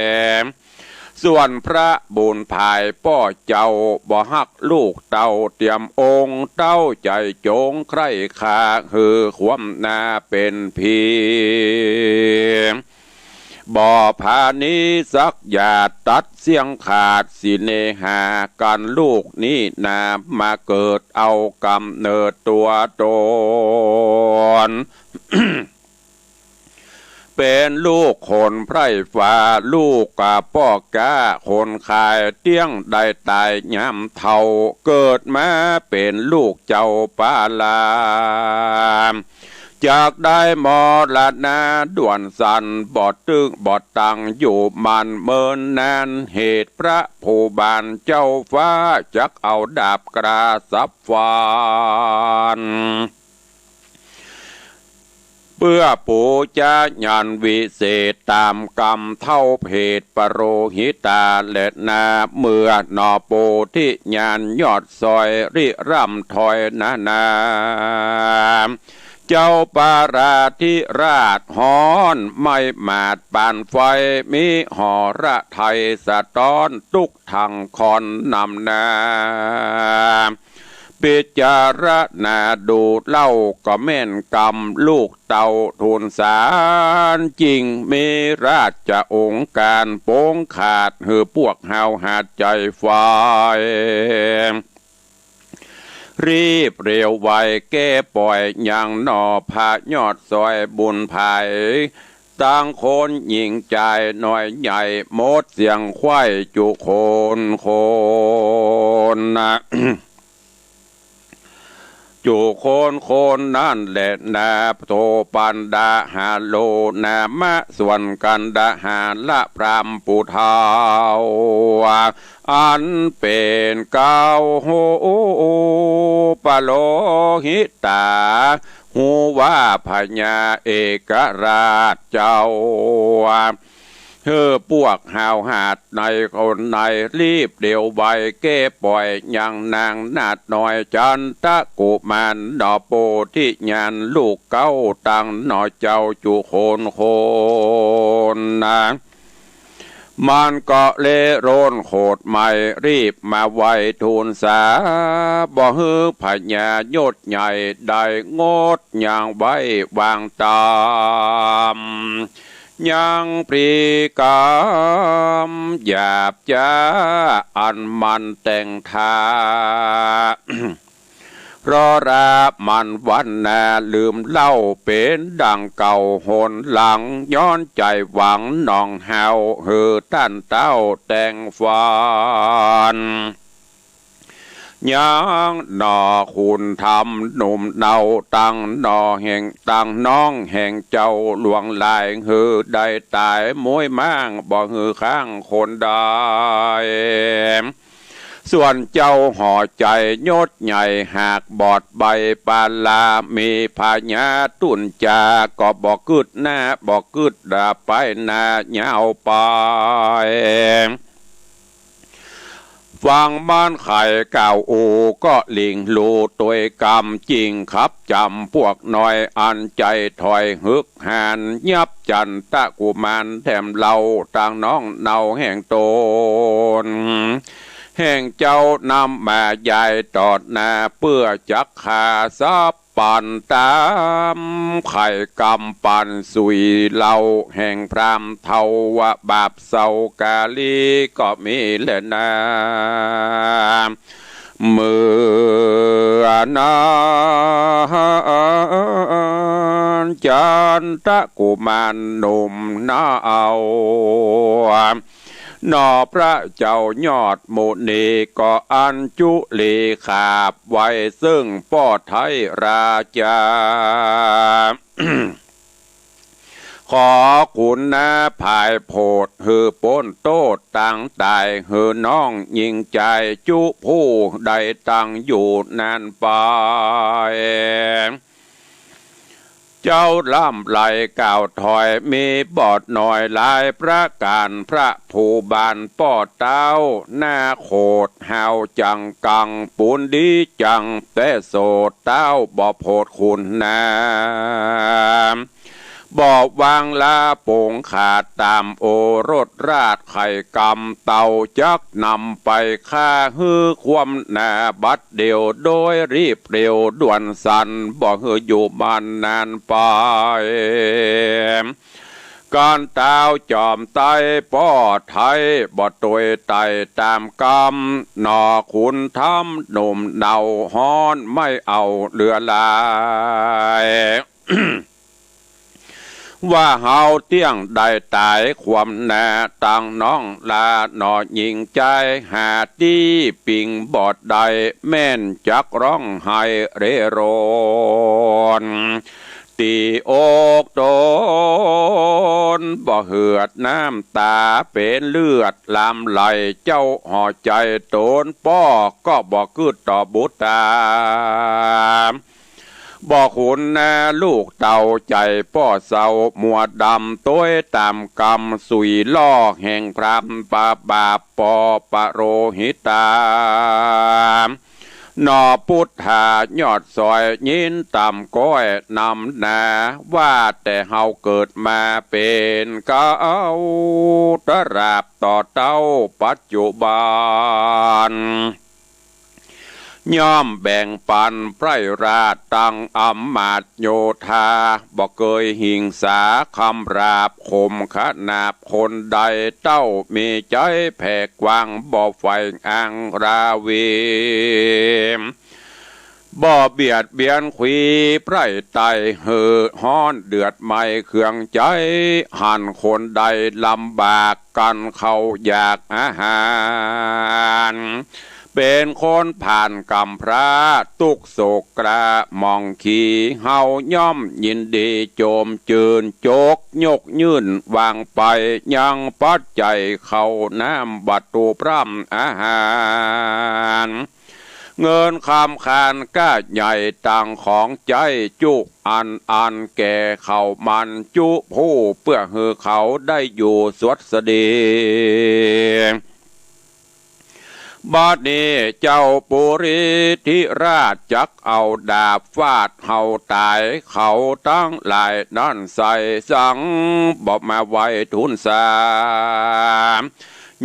ส่วนพระบุญผายป้อเจ้า บ่ฮักลูกเต้าเตียมองค์ เต้าใจ๋จงใคร่ฆ่าหื้อความหน้าเป๋นผี บ่ผานีสักหยาดตัดเสี้ยงขาดสิเนหากั๋นลูกนี้นา มาเกิดเอาก๋ำเนิดตั๋วต๋น เป๋ เป๋นลูกคนไพร่ฟ้า ลูกกะป้อก๊าคนขาย เตี้ยงได้ต๋ายยามเฒ่า เกิดมาเป๋นลูกเจ้าปาลา จักได้มรณะด่วนสัน บ่ตึงบ่ตังอยู่มันเมินนาน เหตุพระภูบาลเจ้าฟ้า จักเอาดาบกล้าสับฟัน เปื้อปู๋จาญาณวิเศษ ต๋ามกำเฒ่าเพศปโรหิตาแลนา เมื่อหนอโปธิญาณยอดซอยริร่ำถอยนานา เจ้าปาราธิราชฮ้อนไหม้หมาดปานไฟ มีหฤทัยสะต๊อนตุ๊ก ทั้งคอนนำนา พิจารณาดูเล่าก็แม่นกำ ลูกเต้าทูลสารจริง มีราชองค์การโป๋งขาด หื้อปวกฮาวหาดใจ๋ไฟ รีบเร็วไวแก้ป่อย ยังหนอพระยอดซอยบุญผาย ตังคนญิงจายน้อยใหญ่ หมดเสี้ยงไขว่จุคนคนนะ จุคนคนนั้นแลนา โตปันดาหาโล นามะส่วนกันดาหาละพราหมณ์ผู้เฒ่า อันเป๋นเก๊า โห ปโรหิตา ฮู้ว่าพญาเอกราชเจ้า หื้อปวกฮาวหาดในคนใน รีบเร็วไวแก้ป่อย ยังนางนาฏน้อยจันตะกุมาร หนอโปธิญาณลูกเก๊า ตังหนอเจ้าจุคนคนนะ มันก็เลโรนโขดไหม้ รีบมาไหว้ทูลสา บ่หื้อพญายศใหญ่ได้งดยังไว้วางต๋าม ยังพลีกรรมหยาบจ๊า อันมันแต่งท่า เพราะรามันวันนาลืมเล่า เป๋นดังเก่าหนหลัง ย้อนใจ๋หวังน้องฮาว หื้อต้านเต้าแต่งฝัน ยังหนอขุนธรรรมหนุ่มเนา ตังหนอแห่ง ตังน้องแห่งเจ้าหลวงหลาย หื้อได้ต๋ายม้วยม้าง บ่หื้อข้างคนใด ส่วนเจ้าหอใจ๋ยศใหญ่หากบอดใบปาลา มีพญาตุนจาก็บ่กึ๊ดหน้าบ่กึ๊ดดาไปหน้ายาวไป ฟังมันไขกล่าวโอก็หลิงลูตวยกำ จิ่งขับจ๋ำปวกน้อยอันใจ๋ถอยหึกหาญ ยับจันตะกุมารแถมเล่า ตังน้องเนาแห่งต๋น แห่งเจ้านำมายายตอดหน้า เปื้อจักฆ่าสับ ปันต๋ามไขกำปันสุยเล่า แห่งพราหมณ์เฒ่าว่าบาปเศร้ากาลีก็มีแลนา เมื่อนั้นจันตะกุมารหนุ่มเนา หนอพระเจ้ายอดมุนีก็อัญจุลีขาบไหว้ซึ่งป้อไทยราจา ขอขุนนาผายโผดหื้อป๊นโต้ษตังต๋าย หื้อน้องญิงจายจุผู้ได้ตังอยู่นานไป เจ้าล้ำไหลกล่าวถอยมีบอดน้อยหลายประก๋าน พระภูบาลป้อเต้าหน้าโขดฮาวจังกัง ปูนดีจังแต่โสดเต้าบ่โผดขุนนา บ่วางลาปงขาดต๋ามโอรสราชไขกำ เต้าจักนำไปฆ่าหื้อคว่ำหน้าบัดเดี่ยว โดยรีบเร็วด่วนสัน บ่หื้ออยู่มันนานไป ก๋านเต้าจอมไต้ป้อไทย บ่ตวยไต่ต๋ามกำ หนอขุนธรรมหนุ่มเนาฮ้อนไม่เอาเหลือหลาย ว่าเฮาเตี้ยงได้ต๋ายความนา ตังน้องหล้าหน่อญิงจาย หาตี้ปิ๋งบ่ได้ แม่นจักร้องไห้เร่ร่อน ตี้อกต๋น บ่เหือดน้ำต๋า เป๋นเลือดหลั่งไหล เจ้าหัวใจ๋ต๋นป้อ ก็บ่กึ๊ดต่อบุตต๋า บ่ขุนนาลูกเต้า ใจ๋ป้อเศร้ามัวดำ ตวยต๋ามกรรมสุยล่อ แห่งพราหมณ์ปะบาปป้อปะโรหิตา หน่อปุทธายอดสอย ยินต๋ามก้อยนำนา ว่าแต่เฮาเกิดมาเป๋นเก๊า ตราบต่อเต้าปัจจุบัน ย่อมแบ่งปันไพร่ราช ตังอำมาตย์โยธา บ่เกยหิงสาคำหราบ ข่มขนาบคนใด เต้ามีใจ๋แผ่กว้าง บ่ใฝ่อังราวี บ่เบียดเบียนขวีไพร่ไต๋ หื้อฮ้อนเดือดไหม้เคืองใจ๋ หันคนใดลำบาก กั๋นข้าวอยากอาหาร เป๋นคนผ่านก๋ำพร้า ตุ๊กข์โศกกล้าหมองขี เฮาย่อมยินดีโจมจืน จกยกยื่นวางไป ยังปัจจัยข้าวน้ำวัตถุพร่ำอาหาร เงินคำคานก้าใหญ่ตังของใจ๊จุอันอันแก่เขามันจุผู้ เปื้อหื้อเขาได้อยู่สวัสดี บัดนี้เจ้าปุริธิราชจักเอาดาบฟาดเฮาต๋าย เขาตังหลายนั้นใส่สังบ่มาไหว้ทูลสา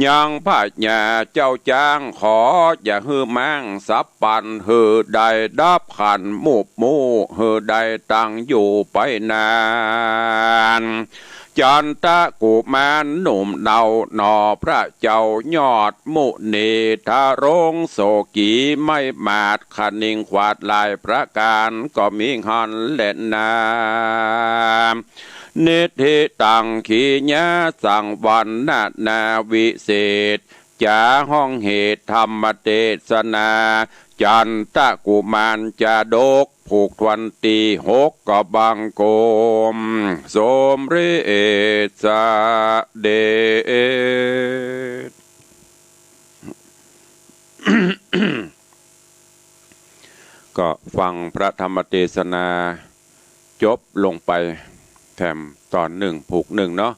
ยังพญาเจ้าจ๊างขออย่าหื้อม้างสับปัน หื้อได้ดับขันมูบมู่ หื้อได้ตั้งอยู่ไปนาน จันตะกุมารหนุ่มเนาหน่อพระเจ้ายอดมุนี ทะรงโสกีไม่หมาด คะนิงขวาดหลายประก๋าน ก็มีหั้นแลนา นิธิตังขีญาสังวรรณนาวิเศษ จ๋าห้องเหตุธรรมเตสนา จันตะกุมารจาดก ผูกถ้วนตี้หก ก็บังคมสมเร็จเสด็จ ก็ฟังพระธรรมเตสนาจบลงไปแถมต๋อนนึ่ง ผูกนึ่งเนาะ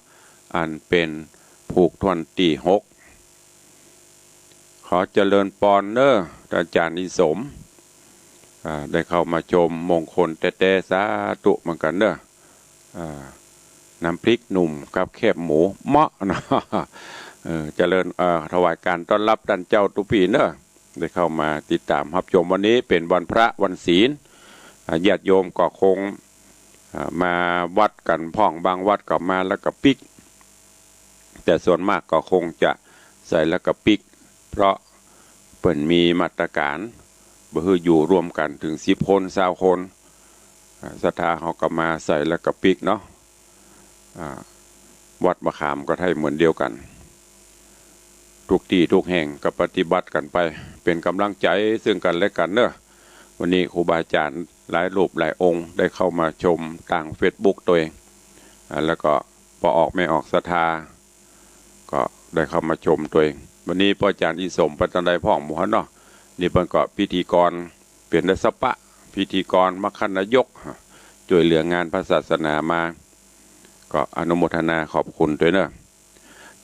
อันเป๋นผูกถ้วนตี้หก ขอเจริญปอนเน้อ อาจ๋ารย์อินสม อ่า ได้เข้ามาชมมงคลแต๊ๆ สาธุเหมือนกั๋นเน้อ อ่า น้ำพริกหนุ่มกับแคบหมู เหมาะเนาะ เออ เจริญ เอ่อ ถวายก๋านต้อนฮับต้านเจ้าตุ๊ปี้เน้อ ได้เข้ามาติดต๋ามฮับชม วันนี้เป๋นวันพระวันศีล อ่า ญาติโยมก็คง อ่า มาวัดกั๋นพ่อง บางวัดก็มาแล้วก็ปิ๊ก แต่ส่วนมากก็คงจะใส่แล้วก็ปิ๊ก เพราะเปิ้นมีมาตรก๋านบ่หื้ออยู่ร่วมกั๋นเถิงสิบคน ซาวคน อ่า ศรัทธาเฮาก็มาใส่แล้วก็ปิ๊กเนาะ อ่า วัดมะขามก็ไท้เหมือนเดียวกั๋น ทุกตี้ทุกแห่งก็ปฏิบัติกั๋นไป เป๋นก๋ำลังใจ๋เซิ่งกั๋นและกั๋นเน้อ วันนี้ครูบาอาจ๋ารย์หลายรูปหลายองค์ได้เข้ามาชมตางเฟซบุ๊กตวยเอง อ่า แล้วก็ป้อออกแม่ออกศรัทธา ก็ได้เข้ามาชมตวยเอง วันนี้ป้ออาจ๋ารย์อินสมไปตางใดพ่องบ่ฮู้เนาะ นี่เปิ้นก็พิธีกร เป๋นได้สปะ พิธีกรมัคคนายก จ้วยเหลืองานพระศาสนามา ก็อนุโมทนาขอบคุณตวยเน้อ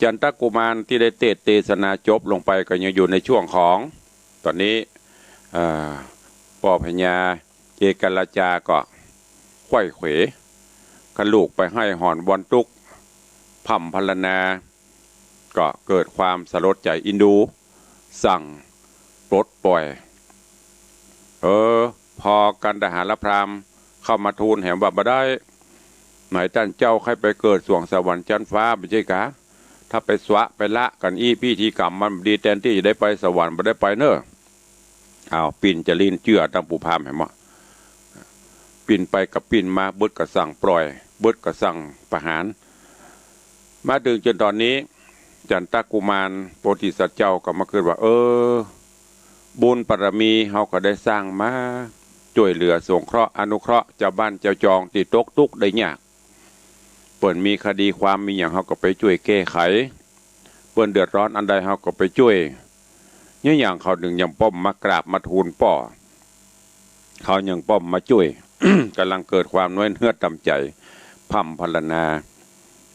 จันตะกุมารตี้ได้เตสน์เตสนาจบลงไปก็ยังอยู่ในช่วงของ ต๋อนนี้ เอ่อ ป้อพญาเอกราชาก็ไขว้เขว กะลูกไปไห้หอนวอนตุ๊กข์ พร่ำพรรณนา ก็เกิดความสลดใจ๋อินดู สั่งปลดปล่อย เออ พอกันตหารพราหมณ์เข้ามาทูลแหมว่าบ่ได้ ไหนต้านเจ้าใค่ไปเกิดสวงสวรรค์จั๊นฟ้าบ่ใจ้กา ถ้าไปสวะไปละกั๋นอี้พิธีกรรมมันบ่ดี แตนตี้จะได้ไปสวรรค์บ่ได้ไปเน้อ อ้าว ปิ้นจะลิ้นเจื้อตังปู่พราหมณ์แหมว่า ปิ้นไปกับปิ้นมา บึดก็สั่งปล่อย เบิดก็สั่งประหาร มาเถิงจ๋นต๋อนนี้ จันตกุมารโพธิสัตว์เจ้าก็มาคิดว่า เออ บุญบารมีเฮาก็ได้สร้างมา จ้วยเหลือสงเคราะห์อนุเคราะห์จาวบ้านจาวจองตี้ตกตุ๊กข์ได้ยาก เปิ้นมีคดีความมีหยังเฮาก็ไปจ้วยแก้ไข เปิ้นเดือดร้อนอันใดเฮาก็ไปจ้วย เนี่ยหยังเขาเถิงยังป้อมมากราบมาทูลป้อ เขายังป้อมมาจ้วย ก่ำลังเกิดความน้อยเนื้อต่ำใจ๋ พร่ำพรรณนา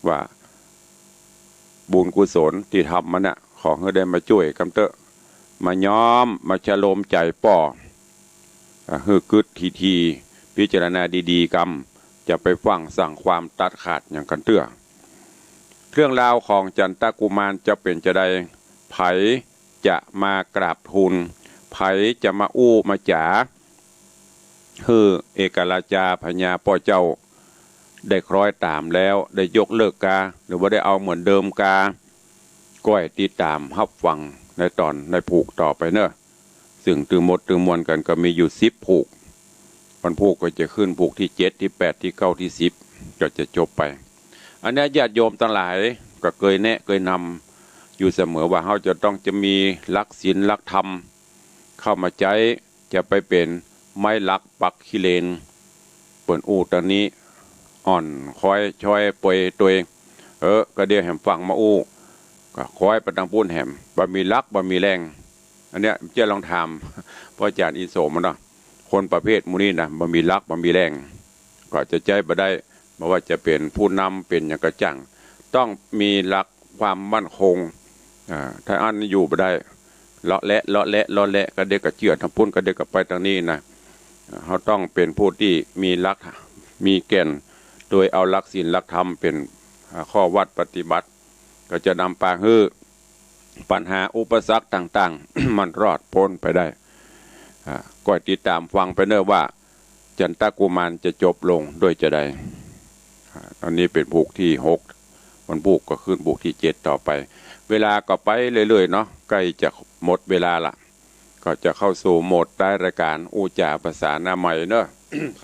ว่า บุญกุศลตี้ทำมาน่ะ ขอหื้อได้มาจ้วยกำเต๊อะ มาย้อม มาชะโลมใจ๋ป้อ อ่า หื้อกึ๊ดถี่ๆ พิจารณาดีๆ กำ จะไปฟั่งสั่งความตัดขาดหยังกั๋นเตื้อ เรื่องราวของจันตกุมารจะเป๋นจาใด ใผจะมากราบทูล ใผจะมาอู้มาจ๋า หื้อเอกราชาพญาป้อเจ้า ได้คล้อยต๋ามแล้ว ได้ยกเลิกกา หรือว่าได้เอาเหมือนเดิมกา ก้อยติดต๋ามฮับฟังในต๋อนในผูกต่อไปเน่อ ซึ่งตึงหมดตึงมวลกั๋นก็มีอยู่สิบผูก วันผูกก็จะขึ้นผูกตี้เจ็ด ตี้แปด ตี้เก้า ตี้สิบ ก็จะจบไป อันเนี้ยญาติโยมตังหลายก็เกยแนะเกยนำอยู่เสมอว่าเฮาจะต้องจะมีหลักศีลหลักธรรมเข้ามาใจ๊ จะไปเป๋นไม้หลักปักขี้เลน เปิ้นอู้ตางนี้อ่อนค้อยช้อยปวยตวย เออ ก็เดี๋ยวแหมฟั่งมาอู้ ก็ค้อยไปตางปู้นแหม บ่มีหลักบ่มีแหล่ง อันเนี้ยเจ้าลองถามป้ออาจ๋ารย์อินโสมเนาะ คนประเภทหมู่นี้นะ บ่มีหลักบ่มีแหล่ง ก็จะใจ๊บ่ได้ บ่ว่าจะเป๋นผู้นำเป๋นหยังก็จ้าง ต้องมีหลักความมั่นคง อ่า ถ้าอั้นอยู่บ่ได้ เลาะแหละ เลาะแหละ เลาะแหละ กะเดะกะเจื้อตางปู้น กะเดะกะไปตางนี้นะ เฮาต้องเป๋นผู้ตี้มีหลัก มีแก่น โดยเอาหลักศีลหลักธรรมเป๋น อ่า ข้อวัดปฏิบัติ ก็จะนำปาหื้อปัญหาอุปสรรคต่างๆ มันรอดป๊นไปได้ อ่า ก้อยติดต๋ามฟังไปเน่อว่า จันตกุมารจะจบลงด้วยจาใด อ่า อันนี้เป๋นผูกตี้หก วันผูกก็ขึ้นผูกตี้เจ็ดต่อไป เวลาก็ไปเรื่อยๆ เนาะ ใก้จะหมดเวลาละ ก็จะเข้าสู่โหมดท้ายรายก๋าน อู้จ๋าภาษาหน้าใหม่เน่อ ใผ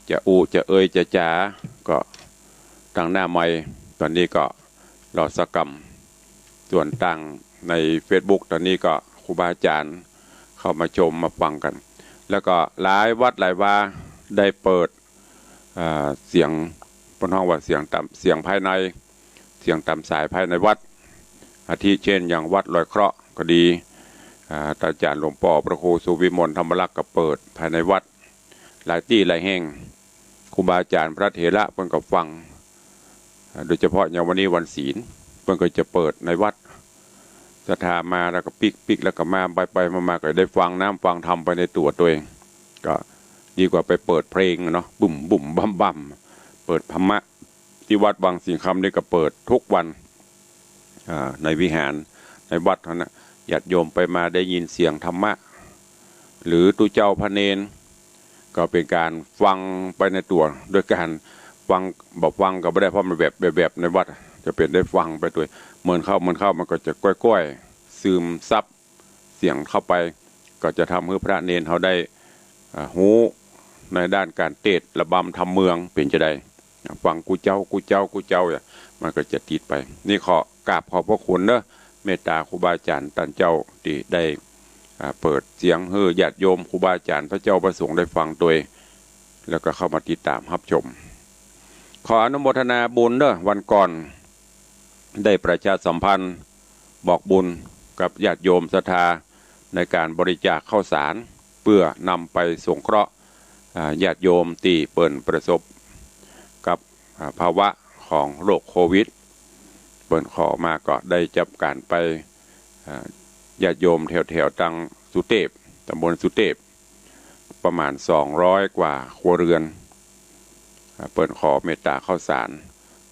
จะอู้จะเอ่ยจะจ๋า ก็ตางหน้าใหม่ ต๋อนนี้ก็รอสักกำ ส่วนตางในเฟซบุ๊กต๋อนนี้ก็ครูบาอาจ๋ารย์เข้ามาชมมาฟังกั๋น แล้วก็หลายวัดหลายวาได้เปิด อ่า เสียง เปิ้นฮ้องว่าเสียงต๋าม เสียงภายใน เสียงต๋ามสายภายในวัด อาทิเช่นอย่างวัดลอยเคราะห์ก็ดี อ่า อาจ๋ารย์หลวงป้อพระครูสุวิมลธรรมลักษณ์ก็เปิดภายในวัด หลายตี้หลายแห่ง ครูบาอาจ๋ารย์พระเถระเปิ้นก็ฟัง อ่า โดยเฉพาะอย่างวันนี้วันศีล เปิ้นก็จะเปิดในวัด ศรัทธามาแล้วก็ปิ๊กปิ๊กแล้วก็มา ไปไปมามาก็ได้ฟังน้ำฟังธรรมไปในตั๋วตนเอง ก็ดีกว่าไปเปิดเพลงอะเนาะ บึ้มบึ้มบั้มบั้ม เปิดธรรมะ ตี้วัดวังสิงห์คำนี่ก็เปิดทุกวัน อ่า ในวิหาร ในวัดหั้นนะ ญาติโยมไปมาได้ยินเสียงธรรมะ หรือตุ๊เจ้าพระเณร ก็เป๋นก๋านฟังไปในตั๋ว โดยก๋านฟัง บ่ฟังก็บ่ได้ เพราะมันแบบ แบบ แบบในวัด จะเป๋นได้ฟังไปตวย เหมือนเข้า เหมือนเข้า มันก็จะก้อยๆ ซึมซับ เสียงเข้าไป ก็จะทำหื้อพระเณรเฮาได้ อ่า ฮู้ในด้านก๋านเตศน์ระบำธรรมเมืองเป๋นจาใด ฟังกู้เจ๊า กู้เจ๊า กู้เจ๊า อ่ะ มันก็จะติดไป นี่ขอกราบขอบพระคุณเนอะ เมตตาครูบาอาจ๋ารย์ต้านเจ้าตี้ได้ อ่า เปิดเสียงหื้อญาติโยมครูบาอาจ๋ารย์พระเจ้าพระสงฆ์ได้ฟังตวย แล้วก็เข้ามาติดต๋ามฮับชม ขออนุโมทนาบุญเนอะ วันก่อน ได้ประชาสัมพันธ์บอกบุญกับญาติโยมศรัทธาในก๋านบริจาคข้าวสาร เปื้อนำไปสงเคราะห์ อ่า ญาติโยมตี้เปิ้นประสบกับ อ่า ภาวะของโรคโควิด เปิ้นขอมาก็ได้จัดก๋านไป อ่า ญาติโยมแถวๆ ตางสุเตพ ตำบลสุเตพ ประมาณสองร้อยกว่าครัวเรือน อ่า เปิ้นขอเมตตาข้าวสาร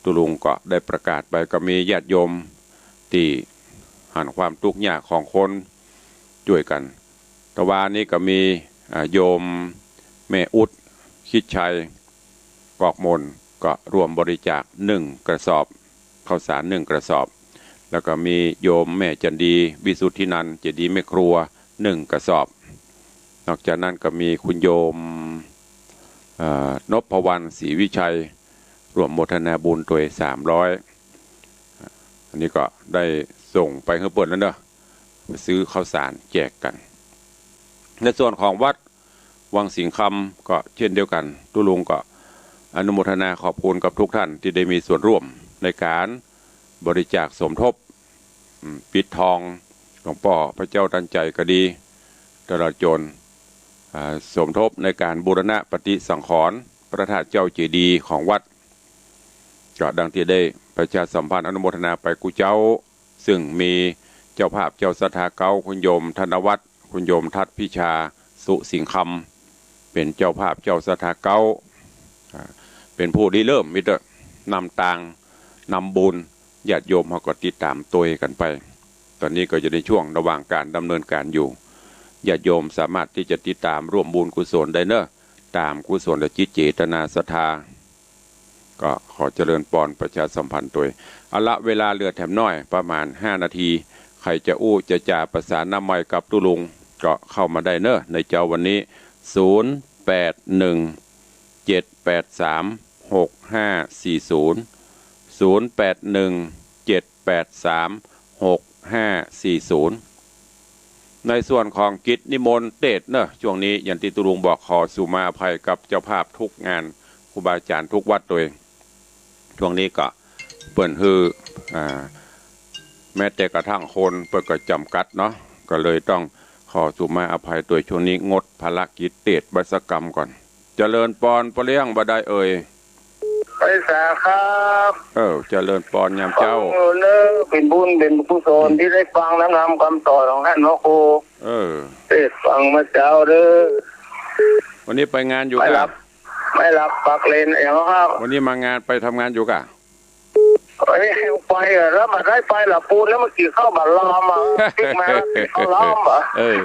ตุ๊ลุงก็ได้ประกาศไป ก็มีญาติโยมตี้หันความตุ๊กข์ยากของคนจ้วยกั๋น ตะวานี้ก็มี อ่า โยมแม่อุ๊ด คิดชัย กอกมน ก็ร่วมบริจาคหนึ่งกระสอบ ข้าวสารหนึ่งกระสอบ แล้วก็มีโยมแม่จันดี วิสุทธินันท์ เจดีย์แม่ครัว หนึ่งกระสอบ นอกจากนั้นก็มีคุณโยม เอ่อ นพวรรณ ศรีวิชัย ร่วมโมทนาบุญตวยสามร้อย อันนี้ก็ได้ส่งไปหื้อเปิ้นแล้วเนาะ ไปซื้อข้าวสารแจกกั๋น ในส่วนของวัดวังสิงห์คำก็เช่นเดียวกั๋น ตุ๊ลุงก็อนุโมทนาขอบคุณกับทุกท่านตี้ได้มีส่วนร่วมในก๋านบริจาคสมทบ อืม ปิดทองหลวงป้อพระเจ้าตันใจ๋ก็ดี ตลอดจ๋น อ่า สมทบในก๋านบูรณะปฏิสังขรณ์พระธาตุเจ้าเจดีย์ของวัด ก็ดังตี้ได้ประชาสัมพันธ์อนุโมทนาไปกู้เจ้า ซึ่งมีเจ้าภาพเจ้าศรัทธาเก๊า คุณโยมธนวัฒน์ คุณโยมทัศน์พิชา สุสิงห์คำ เป๋นเจ้าภาพเจ้าศรัทธาเก๊า อ่า เป๋นผู้ริเริ่ม มีแต่นำตาง นำบุญ ญาติโยมเฮาก็ติดต๋ามตวยกั๋นไป ต๋อนนี้ก็อยู่ในช่วงระหว่างก๋านดำเนินก๋านอยู่ ญาติโยมสามารถตี้จะติดต๋ามร่วมบุญกุศลได้เนาะ ต๋ามกุศลจิตเจตนาศรัทธา ก็ขอเจริญปอนประชาสัมพันธ์ตวย เอาละ เวลาเหลือแถมน้อยประมาณห้านาที ใผจะอู้จะจ๋าประสานนำไมค์กับตุ๊ลุงก็เข้ามาได้เนาะ ในเจ๊าวันนี้ ศูนย์แปดหนึ่งเจ็ดแปดสามหกห้าสี่ศูนย์ ศูนย์แปดหนึ่งเจ็ดแปดสามหกห้าสี่ศูนย์ ในส่วนของกิจนิมนต์เตสน์เนาะ ช่วงนี้อย่างตี้ตุ๊ลุงบอก ขอสุมาอภัยกับเจ้าภาพทุกงาน ครูบาอาจ๋ารย์ทุกวัดตวย ช่วงนี้ก็เปิ้นหื้อ อ่า แม้แต่กระทั่งคนเปิ้นก็จ๋ำกัดเนาะ ก็เลยต้องขอสุมาอภัยตวย ช่วงนี้งดภารกิจเตสน์ไว้สักกำก่อน เจริญปอนป้อเลี้ยง บ่าใดเอ่ย ไหว้สาครับ เออ เจริญปอนยามเจ๊า เออ เนอะ เป๋นบุญเป๋นกุศลตี้ได้ฟังนำกำสอนของต้านพระครู เออ เตสน์ฟังเมื่อเจ๊าเด้อ วันนี้ไปงานอยู่ ไม่หลับ ก้า ไม่หลับปากเลนอย่างครับ วันนี้มางาน ไปทำงานอยู่ก้า เอ้ย ไปอะ แล้วบ่ได้ไปละปูน แล้วมันกิ๋นข้าวบ่ลำอะ ปิ๊กมาแล้วกิ๋นข้าวลำอะ เออ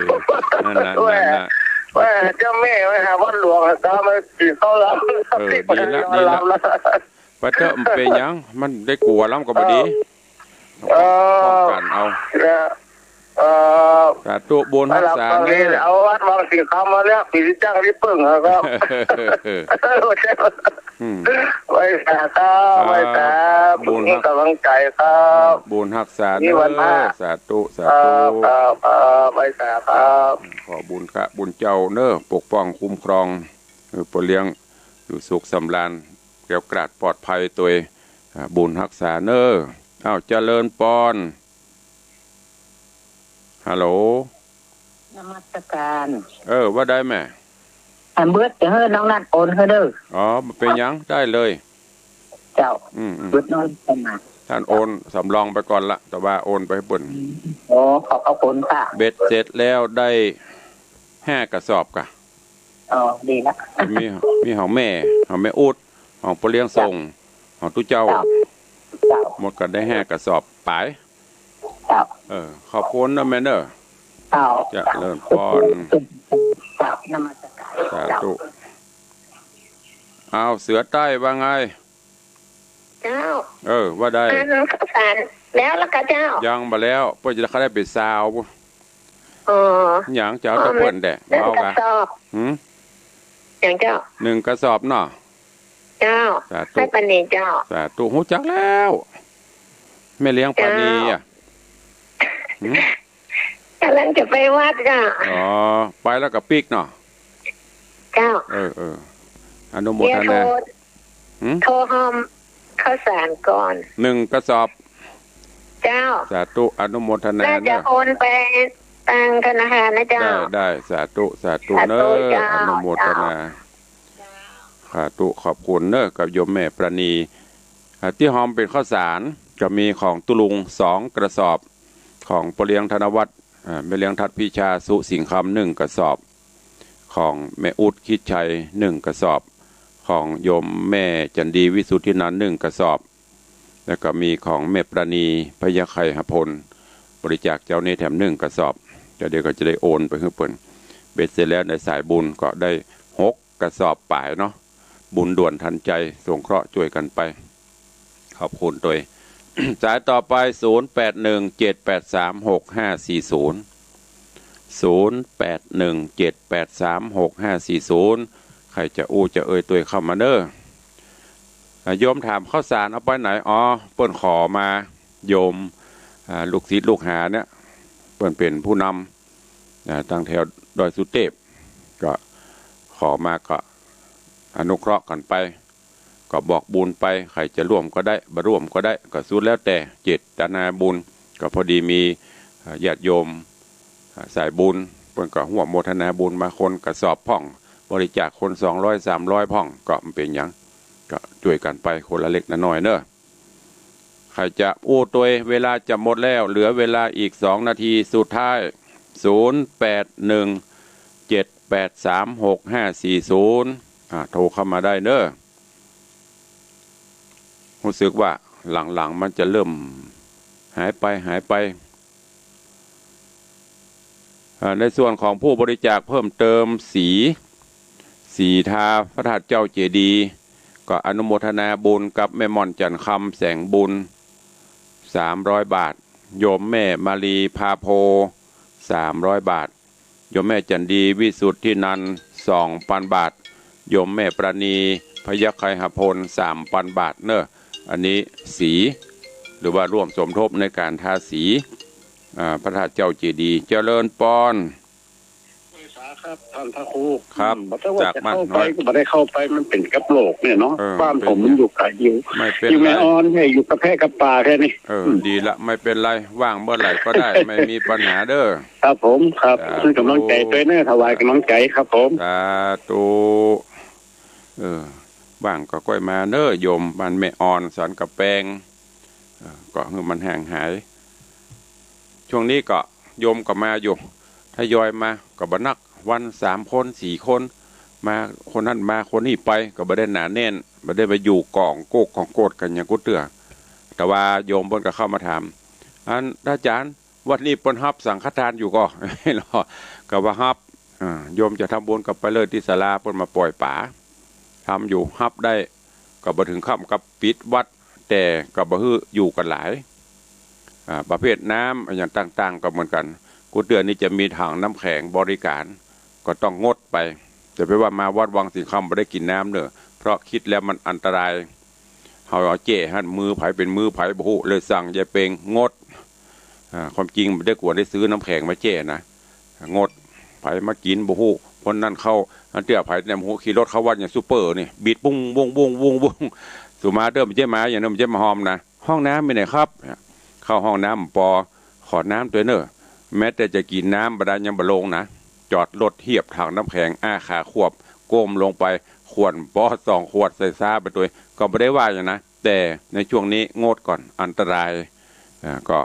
นั่นน่ะ แหม นั่นน่ะ แหม เจ้าแม่ไปหาวัดหลวงอะ ตามมากิ๋นข้าวลำ เออ ปิ๊กมา ดีละ นอน ดีละ ลำละ ไปเต๊อะ มันเป๋นหยัง มันได้กั๋วลำก็บ่ดี เออ ป้องกันเอา นะ เอ่อ สาธุ บุญฮักษาเน้อ เอาวัดวังสิงห์คำมาแล้ว ปี๋สิจ้างตี้เปิ้งอะครับ อืม ไหว้สาครับ ครับ ไหว้สา บุญฮัก มีก๋ำลังใจ๋ครับ บุญฮักษาเน้อ มีวันพระ สาธุ สาธุ ครับ ครับ ครับ ไหว้สาครับ ขอบุญค่ะ บุญเจ้าเน้อ ปกป้องคุ้มครอง หื้อป้อเลี้ยงอยู่สุขสำราญ แคล้วคลาดปลอดภัยตวย อ่า บุญฮักษาเน้อ อ้าว เจริญปอน ฮัลโหล นมัสการ เออ ว่าได้แม่ อันเบิดจะหื้อน้องนัดโอนหื้อเด้อ อ๋อ บ่เป๋นหยัง ได้เลย เจ้า อืม อืม เบิดน้อยไปมา ต้านโอนสำรองไปก่อนละ แต่ว่าโอนไปหื้อเปิ้น อืม โอ้ ขอบพระคุณค่ะ เบ็ดเสร็จแล้วได้ห้ากระสอบก่ะ อ๋อ ดีละ มี มีของแม่ ของแม่อุ๊ด ของป้อเลี้ยงส่ง เจ้า ของตุ๊เจ้า เจ้า เจ้า หมดก็ได้ห้ากระสอบป๋าย เจ้า เออ ขอบคุณเน้อแม่เน้อ เจ้า เจริญปอน เจ้า นมัสการ สาธุ เจ้า อ้าว เสือใต้ว่าไง เจ้า เออ ว่าได้ อันข้าวสารแล้วละกะเจ้า ยังบ่แล้ว เปิ้นจะได้ไปซาว อ๋อ หยังจะเอาตะเปิ้นแดะ อ๋อ เว้ากะ หนึ่งกระสอบ หืม หยังเจ้า หนึ่งกระสอบเนาะ เจ้า สาธุ แม่ปราณีเจ้า สาธุ ฮู้จักแล้ว แม่เลี้ยงปราณีอะ เจ้า หืม ก๋ำลังจะไปวัดเจ้า อ๋อ ไปแล้วก็ปิ๊กเนาะ เจ้า เออ เออ อนุโมทนา เดี๋ยวโทร หืม โทรหอมข้าวสารก่อน หนึ่งกระสอบ เจ้า สาธุ อนุโมทนา น่าจะ เน้อ โอนไปตางธนาคารนะเจ้า ได้ ได้ สาธุ สาธุ สาธุ เน้อ เจ้า อนุโมทนา เจ้า สาธุ ขอบคุณเน้อ กับโยมแม่ปราณี อ่า ตี้หอมเป๋นข้าวสาร ก็มีของตุ๊ลุงสองกระสอบ ของป้อเลี้ยงธนวัฒน์ อ่า แม่เลี้ยงทัดพิชา สุสิงห์คำ หนึ่งกระสอบ ของแม่อุ๊ด คิดชัย หนึ่งกระสอบ ของโยมแม่จันดี วิสุทธินันท์ หนึ่งกระสอบ แล้วก็มีของแม่ปราณี พยาไคหพล บริจาคเจ๊านี้แถมหนึ่งกระสอบ เดี๋ยวก็จะได้โอนไปหื้อเปิ้น เบ็ดเสร็จแล้วในสายบุญก็ได้หกกระสอบป๋ายเนาะ บุญด่วนทันใจ สงเคราะห์จ้วยกั๋นไป ขอบคุณตวย สายต่อไป ศูนย์แปดหนึ่งเจ็ดแปดสามหกห้าสี่ศูนย์ ศูนย์แปดหนึ่งเจ็ดแปดสามหกห้าสี่ศูนย์ ใผจะอู้จะเอ่ยตวยเข้ามาเน้อ อ่า โยมถามข้าวสารเอาไปไหน อ๋อ เปิ้นขอมา โยม อ่า ลูกศิษย์ลูกหาเนี่ย เปิ้นเป๋นผู้นำ อ่า ตางแถวดอยสุเตพ ก็ขอมาก็อนุเคราะห์กั๋นไป ก็บอกบุญไป ใผจะร่วมก็ได้ บ่ร่วมก็ได้ ก็สุดแล้วแต่เจตนาบุญ ก็พอดีมี เอ่อ ญาติโยม อ่า สายบุญ เปิ้นก็ร่วมโมทนาบุญมา คนกระสอบพ่อง บริจาคคนสองร้อยสามร้อยพ่อง ก็บ่เป๋นหยัง ก็จ้วยกั๋นไปคนละเล็กละน้อยเนาะ ใผจะอู้ตวย เวลาจะหมดแล้ว เหลือเวลาอีกสองนาทีสุดท้าย ศูนย์แปดหนึ่ง เจ็ดแปดสาม หกห้าสี่ศูนย์ อ่า โทรเข้ามาได้เนาะ ฮู้สึกว่าหลังๆ มันจะเริ่มหายไป หายไป อ่า ในส่วนของผู้บริจาคเพิ่มเติมสี สีทาพระธาตุเจ้าเจดีย์ ก็อนุโมทนาบุญกับแม่ม่อนจันทร์คำ แสงบุญ สามร้อยบาท โยมแม่มาลีพาโพ สามร้อยบาท โยมแม่จันดีวิสุทธินันท์ สองปันบาท โยมแม่ปราณีพยัคฆไคหพล สามปันบาทเนาะ อันนี้สี หรือว่าร่วมสมทบในก๋านทาสี อ่า พระธาตุเจ้าเจดีย์ เจริญปอน สาครับ ท่านพระครู ครับ อืม บ่ได้ว่า จากบ้าน จะเข้าไป น้อย ก็บ่ได้เข้าไป มันเป๋นกับโลกเนี่ยเนาะ เออ ความ เป๋น ผมมันอยู่ไก๋อยู่ ไม่เป๋น อยู่แม่ ไร อ่อนแค่ อยู่กับแพะกับปลาแค่นี้ เออ อืม ดีละ ไม่เป๋นไร ว่างเมื่อไหร่ก็ได้ ไม่มีปัญหาเด้อ ครับผม ครับ สาธุ หื้อก๋ำลังใจ๋ตวยเนาะ ถวายก๋ำลังใจ๋ครับผม สาธุ เออ ว่างก็ก้อยมาเนาะ โยมบ้านแม่อ่อน สันกำแปง เออ ก็หื้อมันห่างหาย ช่วงนี้ก็โยมก็มาอยู่ ทยอยมา ก็บ่นัก วันสามคน สี่คน มาคนนั้นมาคนนี้ไป ก็บ่ได้หนาแน่น บ่ได้ไปอยู่ก๋องโก๊กก๋องโก๊ดกั๋นอย่างกู้เตื้อ แต่ว่าโยมเปิ้นก็เข้ามาถาม อัน อาจ๋ารย์ วัดนี้เปิ้นฮับสังฆทานอยู่ก่อ ก็ว่าฮับ อ่า โยมจะทำบุญก็ไปเลยตี้ศาลา เปิ้นมาป่อยป๋า ทำอยู่ ฮับได้ ก็บ่เถิงค่ำกับปิดวัด แต่ก็บ่หื้ออยู่กั๋นหลาย อ่า ประเภทน้ำอะหยังต่างๆ ก็เหมือนกั๋น กู้เตื้อนี่จะมีถังน้ำแข็งบริก๋าร ก็ต้องงดไป จะไปว่ามาวัดวังสิงห์คำบ่ได้กิ๋นน้ำเนาะ เพราะกึ๊ดแล้วมันอันตราย เฮาเอาแจ้หั้น มือใผเป๋นมือใผบ่ฮู้ เลยสั่งยายเปงงด อ่า ความจริงบ่ได้ควรได้ซื้อน้ำแข็งมาแจ้นะ งด ใผมากิ๋นบ่ฮู้ คนนั้นเข้า อันเตื้อใผเนี่ยบ่ฮู้ ขี่รถเข้าวัดอย่างซูเปอร์นี่ บีดปุ้ง วุ้ง วุ้ง วุ้ง วุ้ง สุมาเด้อ บ่ใจ้มาอย่างนั้น บ่ใจ้มาฮอมนะ ห้องน้ำมีไหนครับ เข้าห้องน้ำปอ ขอน้ำตวยเนาะ แม้แต่จะกิ๋นน้ำบ่ได้ยังบ่ลงนะ จอดรถเหียบถังน้ำแข็ง อ้าขาขวบ ก้มลงไป ข่วนปอสองขวดใส่ซ้าไปตวย ก็บ่ได้ว่าหยังนะ แต่ในช่วงนี้งดก่อน อันตราย อ่า ก็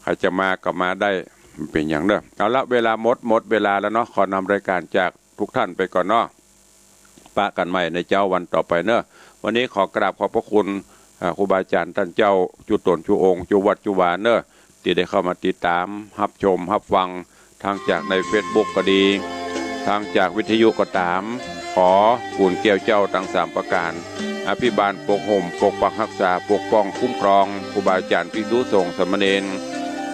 ใผจะมาก็มาได้ บ่เป๋นหยังเนาะ เอาละ เวลาหมด หมดเวลาแล้วเนาะ ขอนำรายก๋านจากทุกท่านไปก่อนเนาะ ปะกั๋นใหม่ในเจ๊าวันต่อไปเนาะ วันนี้ขอกราบขอบพระคุณ อ่า ครูบาอาจ๋ารย์ต้านเจ้า จุ๊ต๋นจุ๊องค์ จุ๊วัดจุ๊วาเนาะ ตี้ได้เข้ามาติดต๋าม ฮับชม ฮับฟัง ทั้งจากในเฟซบุ๊กก็ดี ทั้งจากวิทยุก็ต๋าม ขอกู๋นแก้วเจ้าตังสามประก๋าน อภิบาล ปกห่ม ปกปักฮักษา ปกป้อง คุ้มครอง ครูบาอาจ๋ารย์ ภิกษุสงฆ์ สามเณร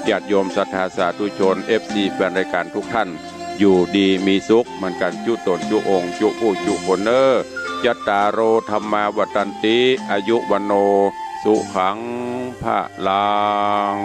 ญาติโยม ศรัทธา สาธุชน เอฟซี แฟนรายก๋านทุกท่าน อยู่ดีมีสุขเหมือนกั๋น จุ๊ต๋นจุ๊องค์ จุ๊ผู้จุ๊คนเนาะ จัตตาโร ธัมมา วัฑฒันติ อายุ วัณโณ สุขัง พะลัง